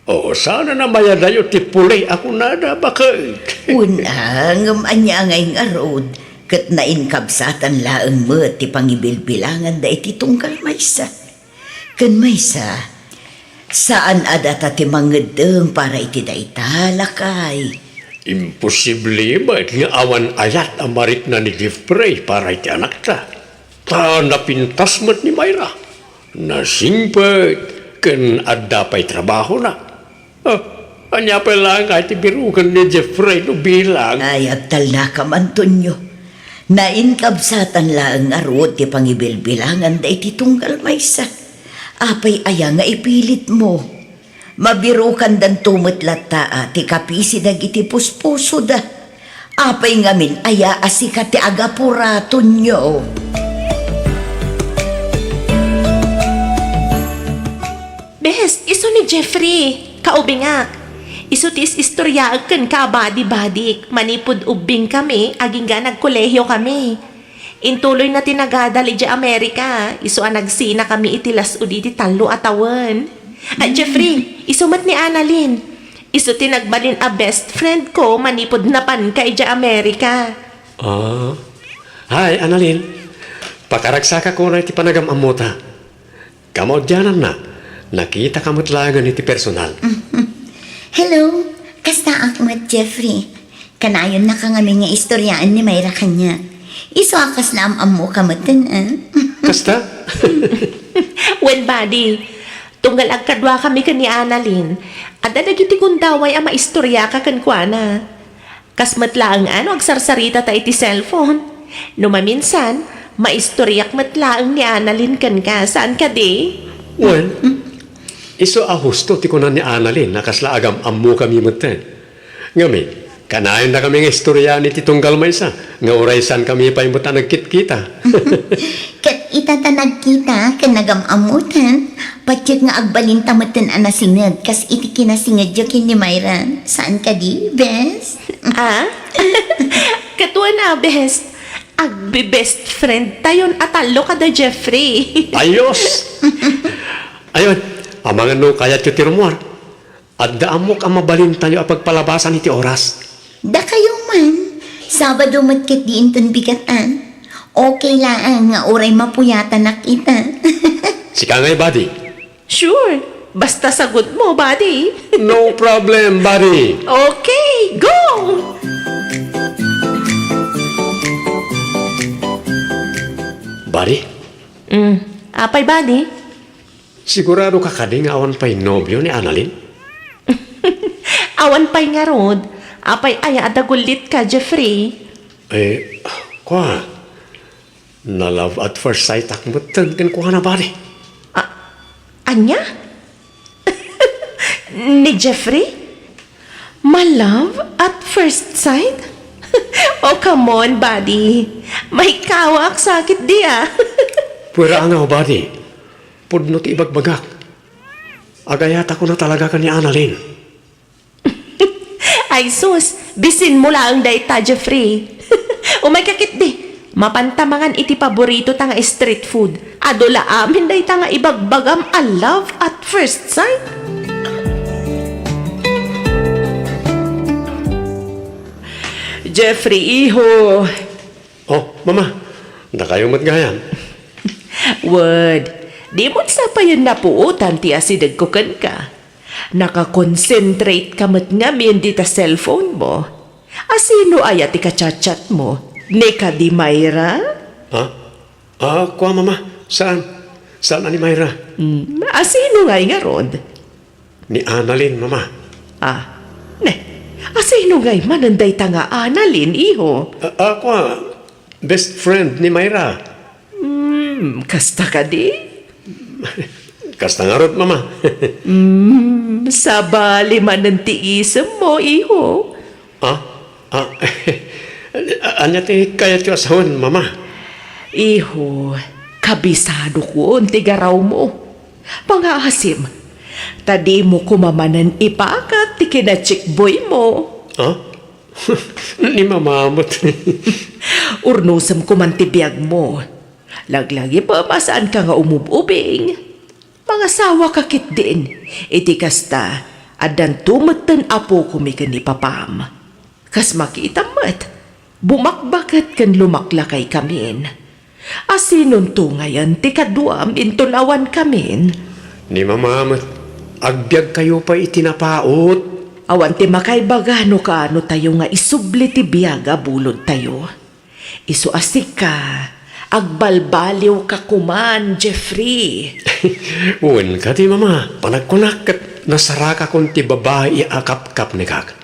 O, saan a namayadayo ti puli a kunada, baket? Wen a, ngem ania ngay ngarud, ket nainkabsatan laeng met ti pangibilbilanganda iti tunggal maysa. Ken maysa, saan a data ti mangeddeng para iti dayta, lakay. Imposible met nga awan ayat a marikna ni Jeffrey para iti anakta. Ta napintas met ni Myra. Nasingpet ken adda pay trabahona. Ah, ania pay laeng ngay ti biroken ni Jeffrey no bilang? Ay, agtalnakam, Antonio. Nainkabsatan laeng ngarud ti pangibilbilanganda iti tunggal maysa. Apay aya nga ipilitmo? Mabirokandanto met latta a ti kapisi dagiti puspusoda. Apay ngamin aya a sika ti agapura, Tonyo? Bes, isu ni Jeffrey, kaubingak. Isu ti is-istoriaek kenka a badi-badik manipud ubbingkami agingga nagkolehiokami. Intuloyna ti nagadal idiay Amerika, isu a nagsinakami iti las-ud iti tallo a tawen. A, Jeffrey, isu met ni Annalyn. Isu ti nagbalin a best friend ko manipud napanka idiay Amerika. Ah. Hi, Annalyn. Pakaragsakak unay ti panagam-ammota. Kamaudiananna, nakitaka met laengen iti personal. Hello, kastaak met, Jeffrey. Kanayonnaka ngamin nga istoriaen ni Myra kaniak. Isu a kasla am-ammoka metten, eh. Kasta? Wen, buddy, tunggal agkaduakami ken ni Annalyn, adda dagiti gundaway a maistoriaka kenkuana. Kas met laeng a no agsarsarita ta iti cellphone. No maminsan, maistoriak met laeng ni Annalyn kenka, saan kadi? Wen, isu a husto ti kuna ni Annalyn a kasla agam-ammokami metten. Ngamin, kanayonnakami nga istoriaen iti tunggal maysa nga uray saankami pay met a nagkitkita. Ket ita ta nagkita ken nagam-ammotan, patiek nga agbalinta metten a nasinged kas iti kinasingedyo ken ni Myra. Saan kadi, bes? Ah? Ket wen a, bes, agbe-best friend tayon a tallo kada Jeffrey. Ayos! Ayun, amangan no kayatyo ti rummuar. Adda ammok a mabalintayo a pagpalabasan iti oras. Dakayo man, Sabado met ketdi inton bigat a. Okay laeng nga uray mapuyatanak ita. Sika ngay, buddy. Sure. Basta sagutmo, buddy. No problem, buddy. Okay, go! Buddy? Mm, apay, buddy? Sigurado ka kadi nga awan pay nobio ni Annalyn? Awan pay ngarud. Apay aya a dagullitka, Jeffrey? Eh, kua, na-love at first sight ak metten kenkuana, buddy. A-, ania? Ni Jeffrey? Ma-love at first sight? Oh, come on, buddy. Maikkawaak sakit di, ah. Pwera nga, buddy. Pudno ti ibagbagak. Agayatako na talaga ken ni Annalyn. Ay sus, bisinmo laeng dayta, Jeffrey. Umayka ketdi. Mapanta mangan iti paboritota nga street food. Adu la amin dayta nga ibagbagam a love at first sight. Jeffrey, iho. Oh, Mama, dakayo met gayam. Wed, dimon sa payen napuotan ti asidegko kenka. Naka-concentrate ka met ngamin dita cellphone mo. A sino aya ti ka-chat-chat mo? Ni kadi Myra? Ha? Ah, kua, Mama. Saan? Saan a ni Myra? Hmm, a sino ngay ngarud? Ni Annalyn, Mama. Ah, ne, a sino ngay manen dayta nga Annalyn, iho? Ah, ah, kua, best friend ni Myra. Hmm, kasta kadi? Kasta ngarud, Mama. Hmm, sabali manen ti isemmo, iho. Ah? Ah, ania ti kayatyo a sawen, Mama? Iho, kabisadokon ti garawmo. Pangaasim, ta dimo koma manen ipakat ti kinachickboymo. Ah? Ni Mama met. Urnosem koman ti biagmo. Laglagipem a saanka nga umub-ubing. Mangasawaka ketdin. Iti kasta, addanto metten apokomi ken ni papam. Kas makitam met, bumakbaket ken lumaklakaykamin. A sinonto ngayen ti kaduam inton awankamin? Ni Mama met, agbiagkayo pay iti napaut. Awan ti makaibaga no kaanotayo nga isubli ti biag a bulodtayo. Isu a sika, agbalbaliwka koman, Jeffrey. Wen kadi, Mama, panagkunak ket nasarakakon ti babai a kapkapnekak.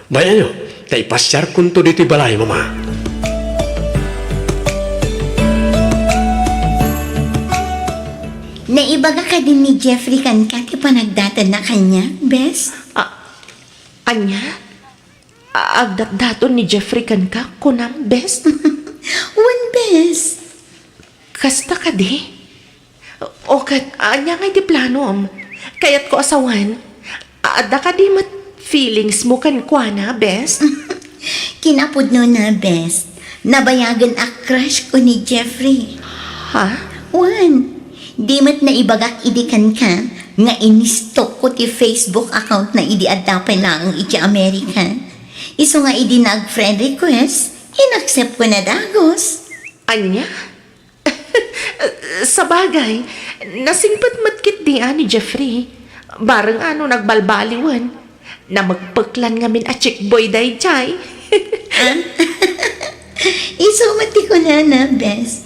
Bay-anyo, ta ipasiarkonto ditoy balay, Mama. Naibaga kadi ni Jeffrey kenka ti panagdatenna kaniak, bes? Ah, ania? A-, agdatdaton ni Jeffrey kenka, kunam, bes? Wen, bes. Kasta kadi? O ket, ania ngay ti planom? Kayatko a sawen, adda kadi met feelings mo kenkuana, bes? Kinapudnona, bes. Nabayagen a crush ko ni Jeffrey. Ha? Wen, di met naibagak idi kenka nga inistalk ko ti Facebook account na idi adda pay laeng iti America. Isu nga idi nag-friend request, inaccept ko na dagus. Ania? Sabagay, nasingpet met ketdi a ni Jeffrey. Bareng a no nagbalbaliwen. Namekpeklan ngamin a chickboy daydiay. Ah? Isu met ti kunana, bes.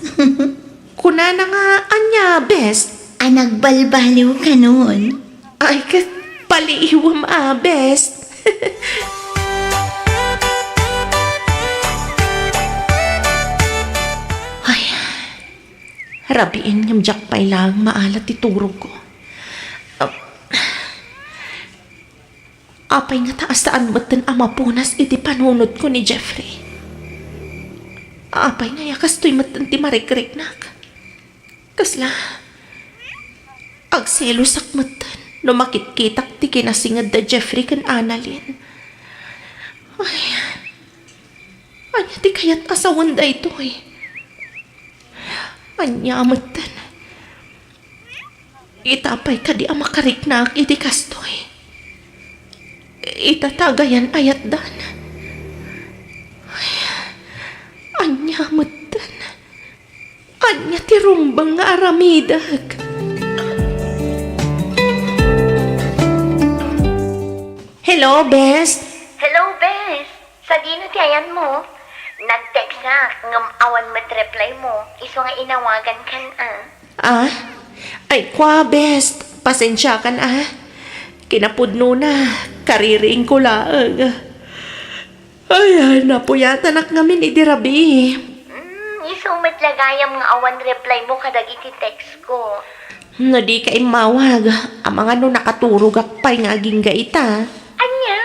Kunana nga ania, bes? A nagbalbaliw kanon. Ay, ket paliiwem a, bes. Ay, rabiin ngem diak pay laeng maala ti turogko. Ap-, apay ngata a saan metten a mapunas iti panunotko ni Jeffrey? Apay ngay a kastoy metten ti marikriknak? Kasla, agselosak metten no makitkitak ti kinasinged da Jeffrey ken Annalyn. Ay, ania ti kayat a sawen daytoy? Ania metten? Ita pay kadi a makariknaak iti kastoy? Ita ta agayan a yatdan? Ay, ania metten? Ania ti rumbeng nga aramidek? Hello, bes. Hello, bes. Sadino ti ayanmo? Nag-textak ngem awan met reply mo, isu nga inawagankan a. Ah? Ay, kua, bes. Pasensiakan a. Kinapudnona, kaririingko laeng. Ay, ay, napuyatanak ngamin idi rabii. Mm, isu met la gayam nga awan reply mo kadagiti text ko. No dika immawag, amangan no nakaturogak pay nga agingga ita. Ania?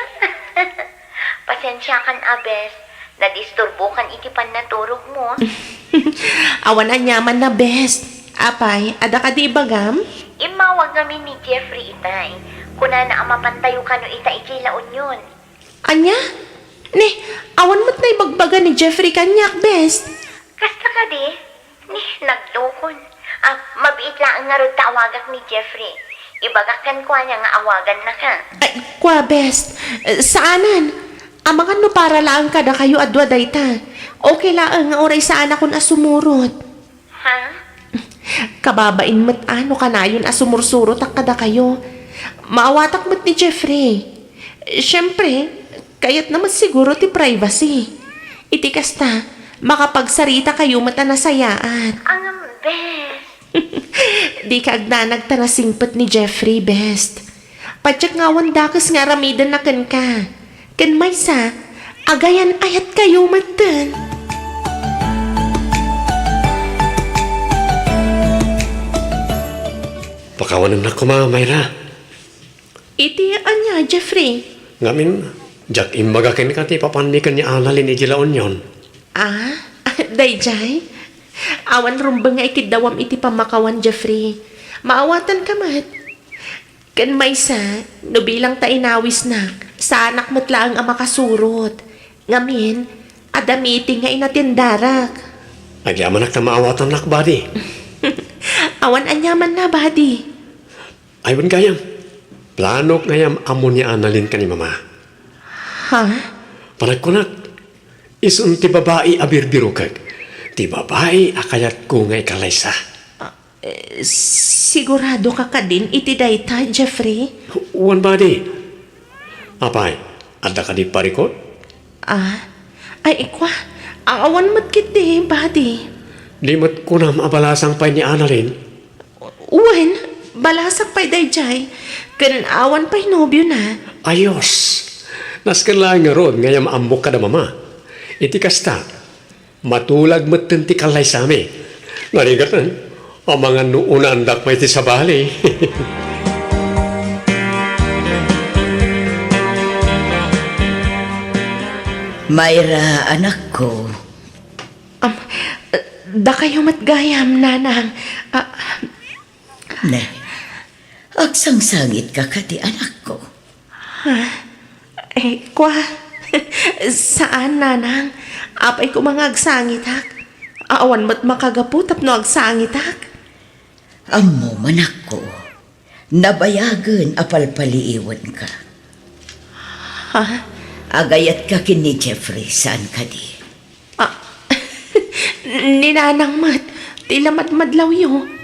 Pasensiakan a, bes. Nadisturbokan iti pannaturog mo. Awan aniaman na, bes. Apay, adda kadi ibagam? Immawag ngamin ni Jeffrey itay. Kunana a mapantayo kano ita iti La Union. Ania? Ne, awan met naibagbaga ni Jeffrey kaniak, bes. Kasta kadi? Ne, nagdukon. Ah, mabiit laeng ngarud ta awagak ni Jeffrey. Ibagak kenkuana nga awagannaka. Ay, kua, bes. Eh, saanen. Amangan no para laeng kadakayo a dua dayta. Okay laeng nga uray saanakon a sumurot. Ha? Kababain met a no kanayon a sumursurotak kadakayo. Maawatak met ni Jeffrey. Siempre, kayatna met siguro ti privacy. Iti kasta, Makapagsaritakayo met a nasayaat. Ngem, bes. Dika agdanag ta nasingpet ni Jeffrey, bes. Patiek nga awan dakes nga aramidenna kenka. Ken maysa, agayan-ayatkayo metten. Pakawanennak koma, Myra. Iti ania, Jeffrey? Ngamin, diak imbaga kenka ti papanmi ken ni Annalyn iti La Union. Ah, daydiay? Awan rumbeng nga ikiddawam iti pammakawan, Jeffrey. Maawatanka met. Ken maysa, no bilang ta inawisnak, saanak met laeng a makasurot. Ngamin, adda meeting nga inatendarak. Agyamanak ta maawatannak, buddy. Awan aniamanna, buddy. Ay, wen gayam. Planok gayam ammo ni Annalyn ken ni Mama. Ha? Panagkunak, isun ti babai a birbirokek. Ti babai a kayatko nga ikallaysa. Ah, eh, siguradoka kadin iti dayta, Jeffrey? Wen, buddy. Apay, adda kadi parikut? Ah, ay, ikwa, awan met ketdi, buddy. Di met kunam a balasang pay ni Annalyn? Wen, balasang pay daydiay, ken awan pay nobiona. Ayos! Nasken laeng ngarud nga ammok kada Mama. Iti kasta, matulag metten ti kallaysami. Narigat, eh. Amangan no unaandak pay ti sabali. Myra, anakko. Am, dakayo met gayam, nanang. Ah, Ne, agsangsangitka kadi, anakko? Ha? Eh, kwa? Saan, nanang. Apay koma nga agsangitak? Awan met makagapu tapno agsangitak. Ammom, anakko, nabayagen a palpaliiwenka. Ha? Agayatka ken ni Jeffrey, saan kadi? Ah, ni nanang met, ti lamadmadlawyo.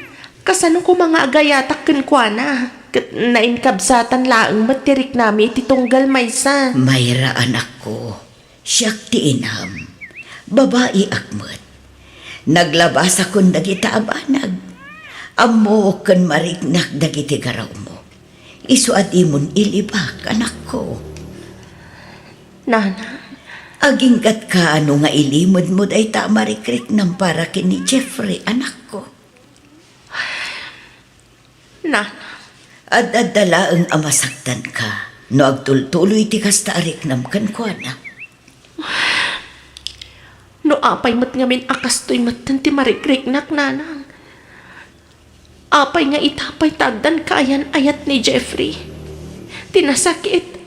Kasano koma nga agayatak kenkuana? Ket nainkabsatan laeng met ti riknami iti tunggal maysa. Myra, anakko, siak ti inam. Babaiak met. Naglabasakon dagita a banag. Ammok ken mariknak dagiti garawmo. Isu a dimon ilibak, anakko. Nanang. Aginggatka no nga ilimedmo dayta a marikriknam para ken ni Jeffrey, anakko. Nanang. Ad-adda laeng a masaktanka no agtultuloy ti kasta a riknam kenkuana. No apay met ngamin a kastoy metten ti marikriknak, nanang. Apay nga ita pay ta addan kaayan-ayat ni Jeffrey? Ti nasakit,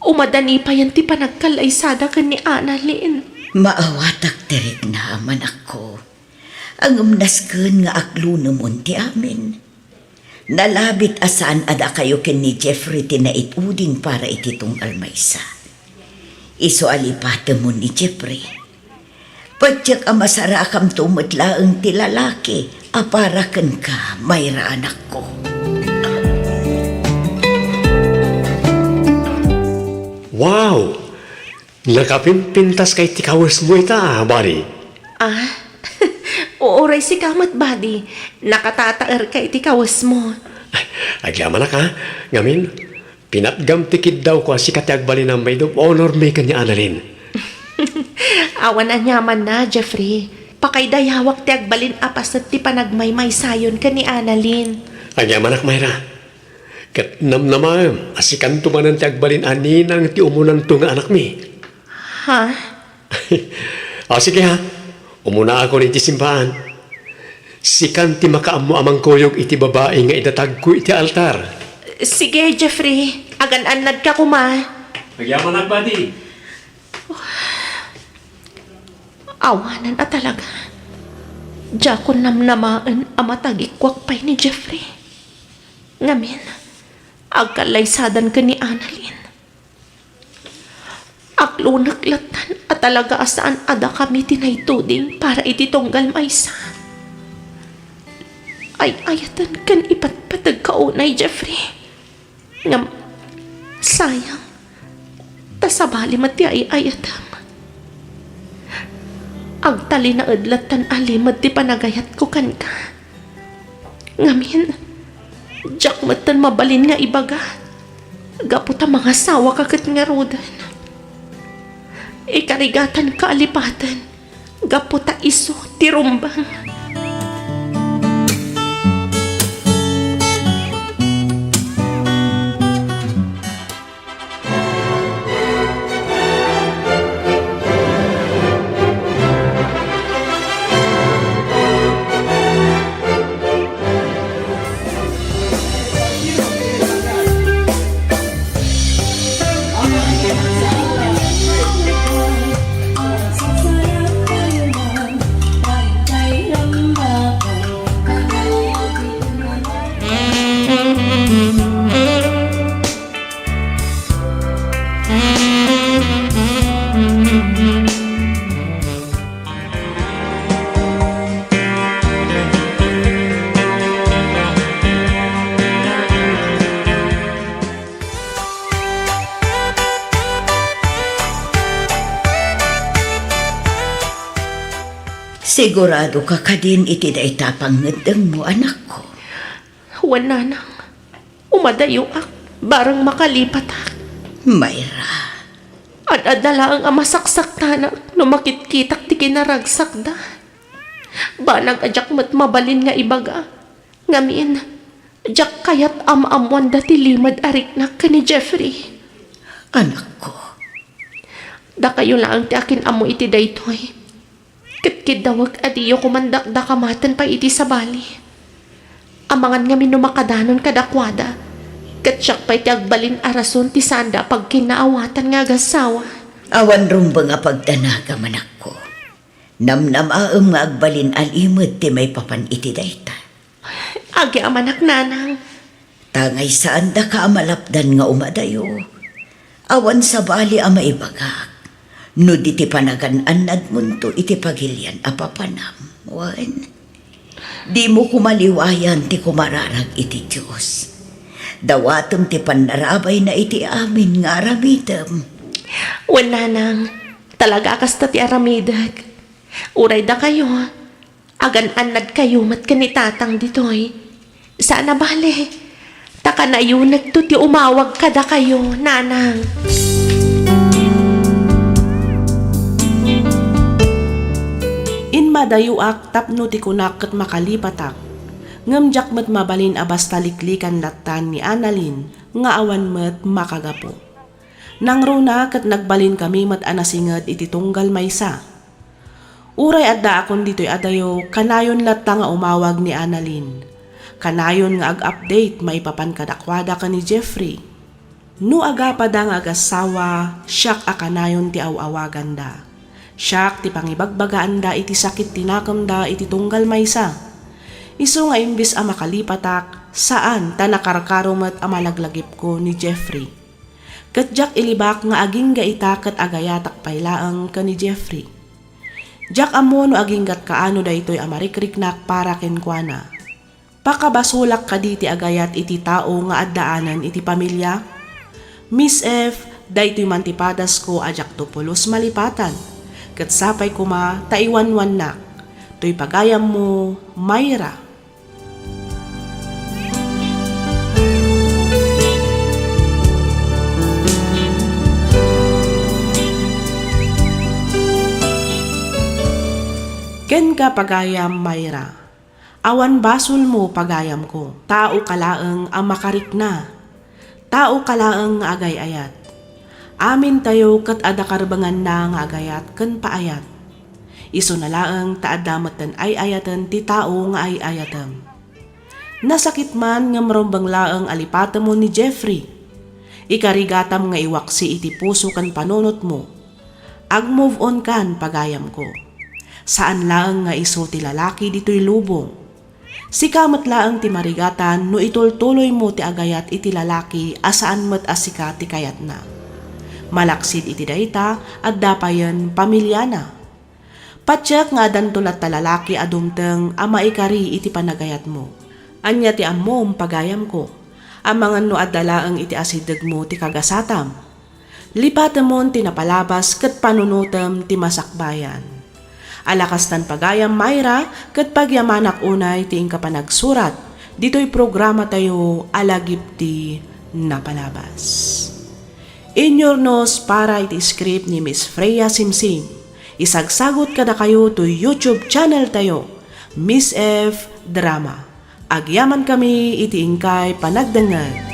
umadani payen ti panagkallaysada ken ni Annalyn. Maawatak ti riknam, anakko. Ngem nasken nga aklunemon ti amin. Nalabit a saan a dakayo ken ni Jeffrey ti naituding para iti tunggal maysa. Isu a lipatemmo ni Jeffrey. Patiek a masarakamto met laeng ti lalaki a para kenka, Myra, anakko. Wow! Nakapimpintaska iti kawesmo ita, buddy. Ah? Uray sika met, buddy. Nakatataerka iti kawesmo. Agyamanak, ha? Ngamin, pinatgam ti kiddawko a sika ti agbalin a maid of honor mi ken ni Annalyn. Awan aniamanna, Jeffrey. Pakaidayawak ti agbalin a paset ti panagmaymaysayon ken ni Annalyn. Agyamanak, Myra. Ket namnamaem a sikanto manen ti agbalin a ninang ti umunanto nga anakmi. Ha? O, sige, ha. Umunaakon iti simbaan. Sikan ti makaammo a mangkuyog iti babai nga idatagko iti altar. Sige, Jeffrey. Agan-annadka koma. Agyamanak, buddy. Awanen a talaga. Diakon namnamaen a matagikkuak pay ni Jeffrey. Ngamin, agkallaysadan ken ni Annalyn. Aklunek lattan a talaga a saan a dakami ti naituding para iti tunggal maysa. Ay-ayaten ken ipatpategka unay, Jeffrey. Ngem, sayang, ta sabali met ti ay-ayatem. Agtalinaed lattan a limed ti panagayatko kenka. Ngamin, diak metten mabalin nga ibaga, gapu ta mangasawaka ket ngaruden. Ikarigatanka a lipaten, gapu ta isu ti rumbeng. Sigurado ka kadin iti dayta pangngeddengmo, anakko? Wen, nanang. Umadayoak, bareng makalipatak. Mayra. Ad-adda laeng a masaksaktanak no makitkitak ti kinaragsakda. Banag a diak met mabalin nga ibaga. Ngamin, diak kayat a maammoanda ti limed a riknak ken ni Jeffrey. Anakko. Dakayo laeng ti akin-ammo iti daytoy. Ket kiddawek a diyo koma dakdakamaten pay iti sabali. Amangan ngamin no makadanon kadakuada, ket siak pay ti agbalin a rason ti saanda a pagkinnaawatan nga agassawa. Awan rumbeng a pagdanagam, anakko. Namnamaem nga agbalin a limed ti maipapan iti dayta. Agyamanak, nanang. Tangay saandaka a malapdan nga umadayo. Awan sabali a maibagak no di ti panagan-annadmonto iti pagilian a papanam. Wen, dimo koma liwayan ti kumararag iti Dios. Dawatem ti pannarabayna iti amin nga aramidem. Wen, nanang, talaga a kasta ti aramidek. Uray dakayo, agan-annadkayo met ken ni Tatang ditoy. Saan a bale, ta kanayonekto ti umawag kadakayo, nanang. Immadayoak tapno ti kunak ket makalipatak, ngem diak met mabalin a basta liklikan lattan ni Annalyn nga awan met makagapu. Nangruna ket nagbalinkami met a nasinged iti tunggal maysa. Uray addaakon ditoy adayo, kanayon latta nga umawag ni Annalyn. Kanayon nga ag-update maipapan kadakuada ken ni Jeffrey. No agapada nga agassawa, siak a kanayon ti aw-awaganda. Siak ti pangibagbagaanda iti sakit ti nakemda iti tunggal maysa. Isu nga imbes a makalipatak, saan ta nakarkaro met a malaglagipko ni Jeffrey. Ket diak ilibak nga agingga ita ket agayatak pay laeng ken ni Jeffrey. Diak ammo no aginggat kaano daytoy a marikriknak para kenkuana. Pakabasolak kadi ti agayat iti tao nga addaanan iti pamiliak? Miss F, daytoy man ti padasko a diakto pulos malipatan. Ket sapay koma ta iwanwannak. Toy pagayammo, Myra. Kenka, pagayam Myra. Awan basolmo, pagayamko. Taoka laeng a makarikna. Taoka laeng nga agay-ayat. Amintayo ket adda karbenganna nga agayat ken paayat. Isuna laeng ta adda metten ay-ayaten ti tao nga ay-ayatem. Nasakit man ngem rumbeng laeng a lipatemon ni Jeffrey. Ikarigatam nga iwaksi iti puso ken panunotmo. Ag-move on kan, pagayamko. Saan laeng nga isu ti lalaki ditoy lubong. Sika met laeng ti marigatan no itultuloymo ti agayat iti lalaki a saan met a sika ti kayatna. Malaksid iti dayta, adda payen pamiliana. Patiek nga addanto latta lalaki a dumteng a maikari iti panagayatmo. Ania ti ammom, pagayamko? Amangan no adda laeng iti asidegmo ti kagasatam. Lipatemon ti napalabas ket panunotem ti masakbayan. Ala kastan pagayam, Myra, ket pagyamanak unay ti inka panagsurat ditoy programatayo a Lagip ti Napalabas. Inyurnos para iti script ni Miss Freya Simsim. Isagsagut kadakayo toy YouTube channel tayo, Miss F Drama. Agyamankami iti inkay panagdengngeg.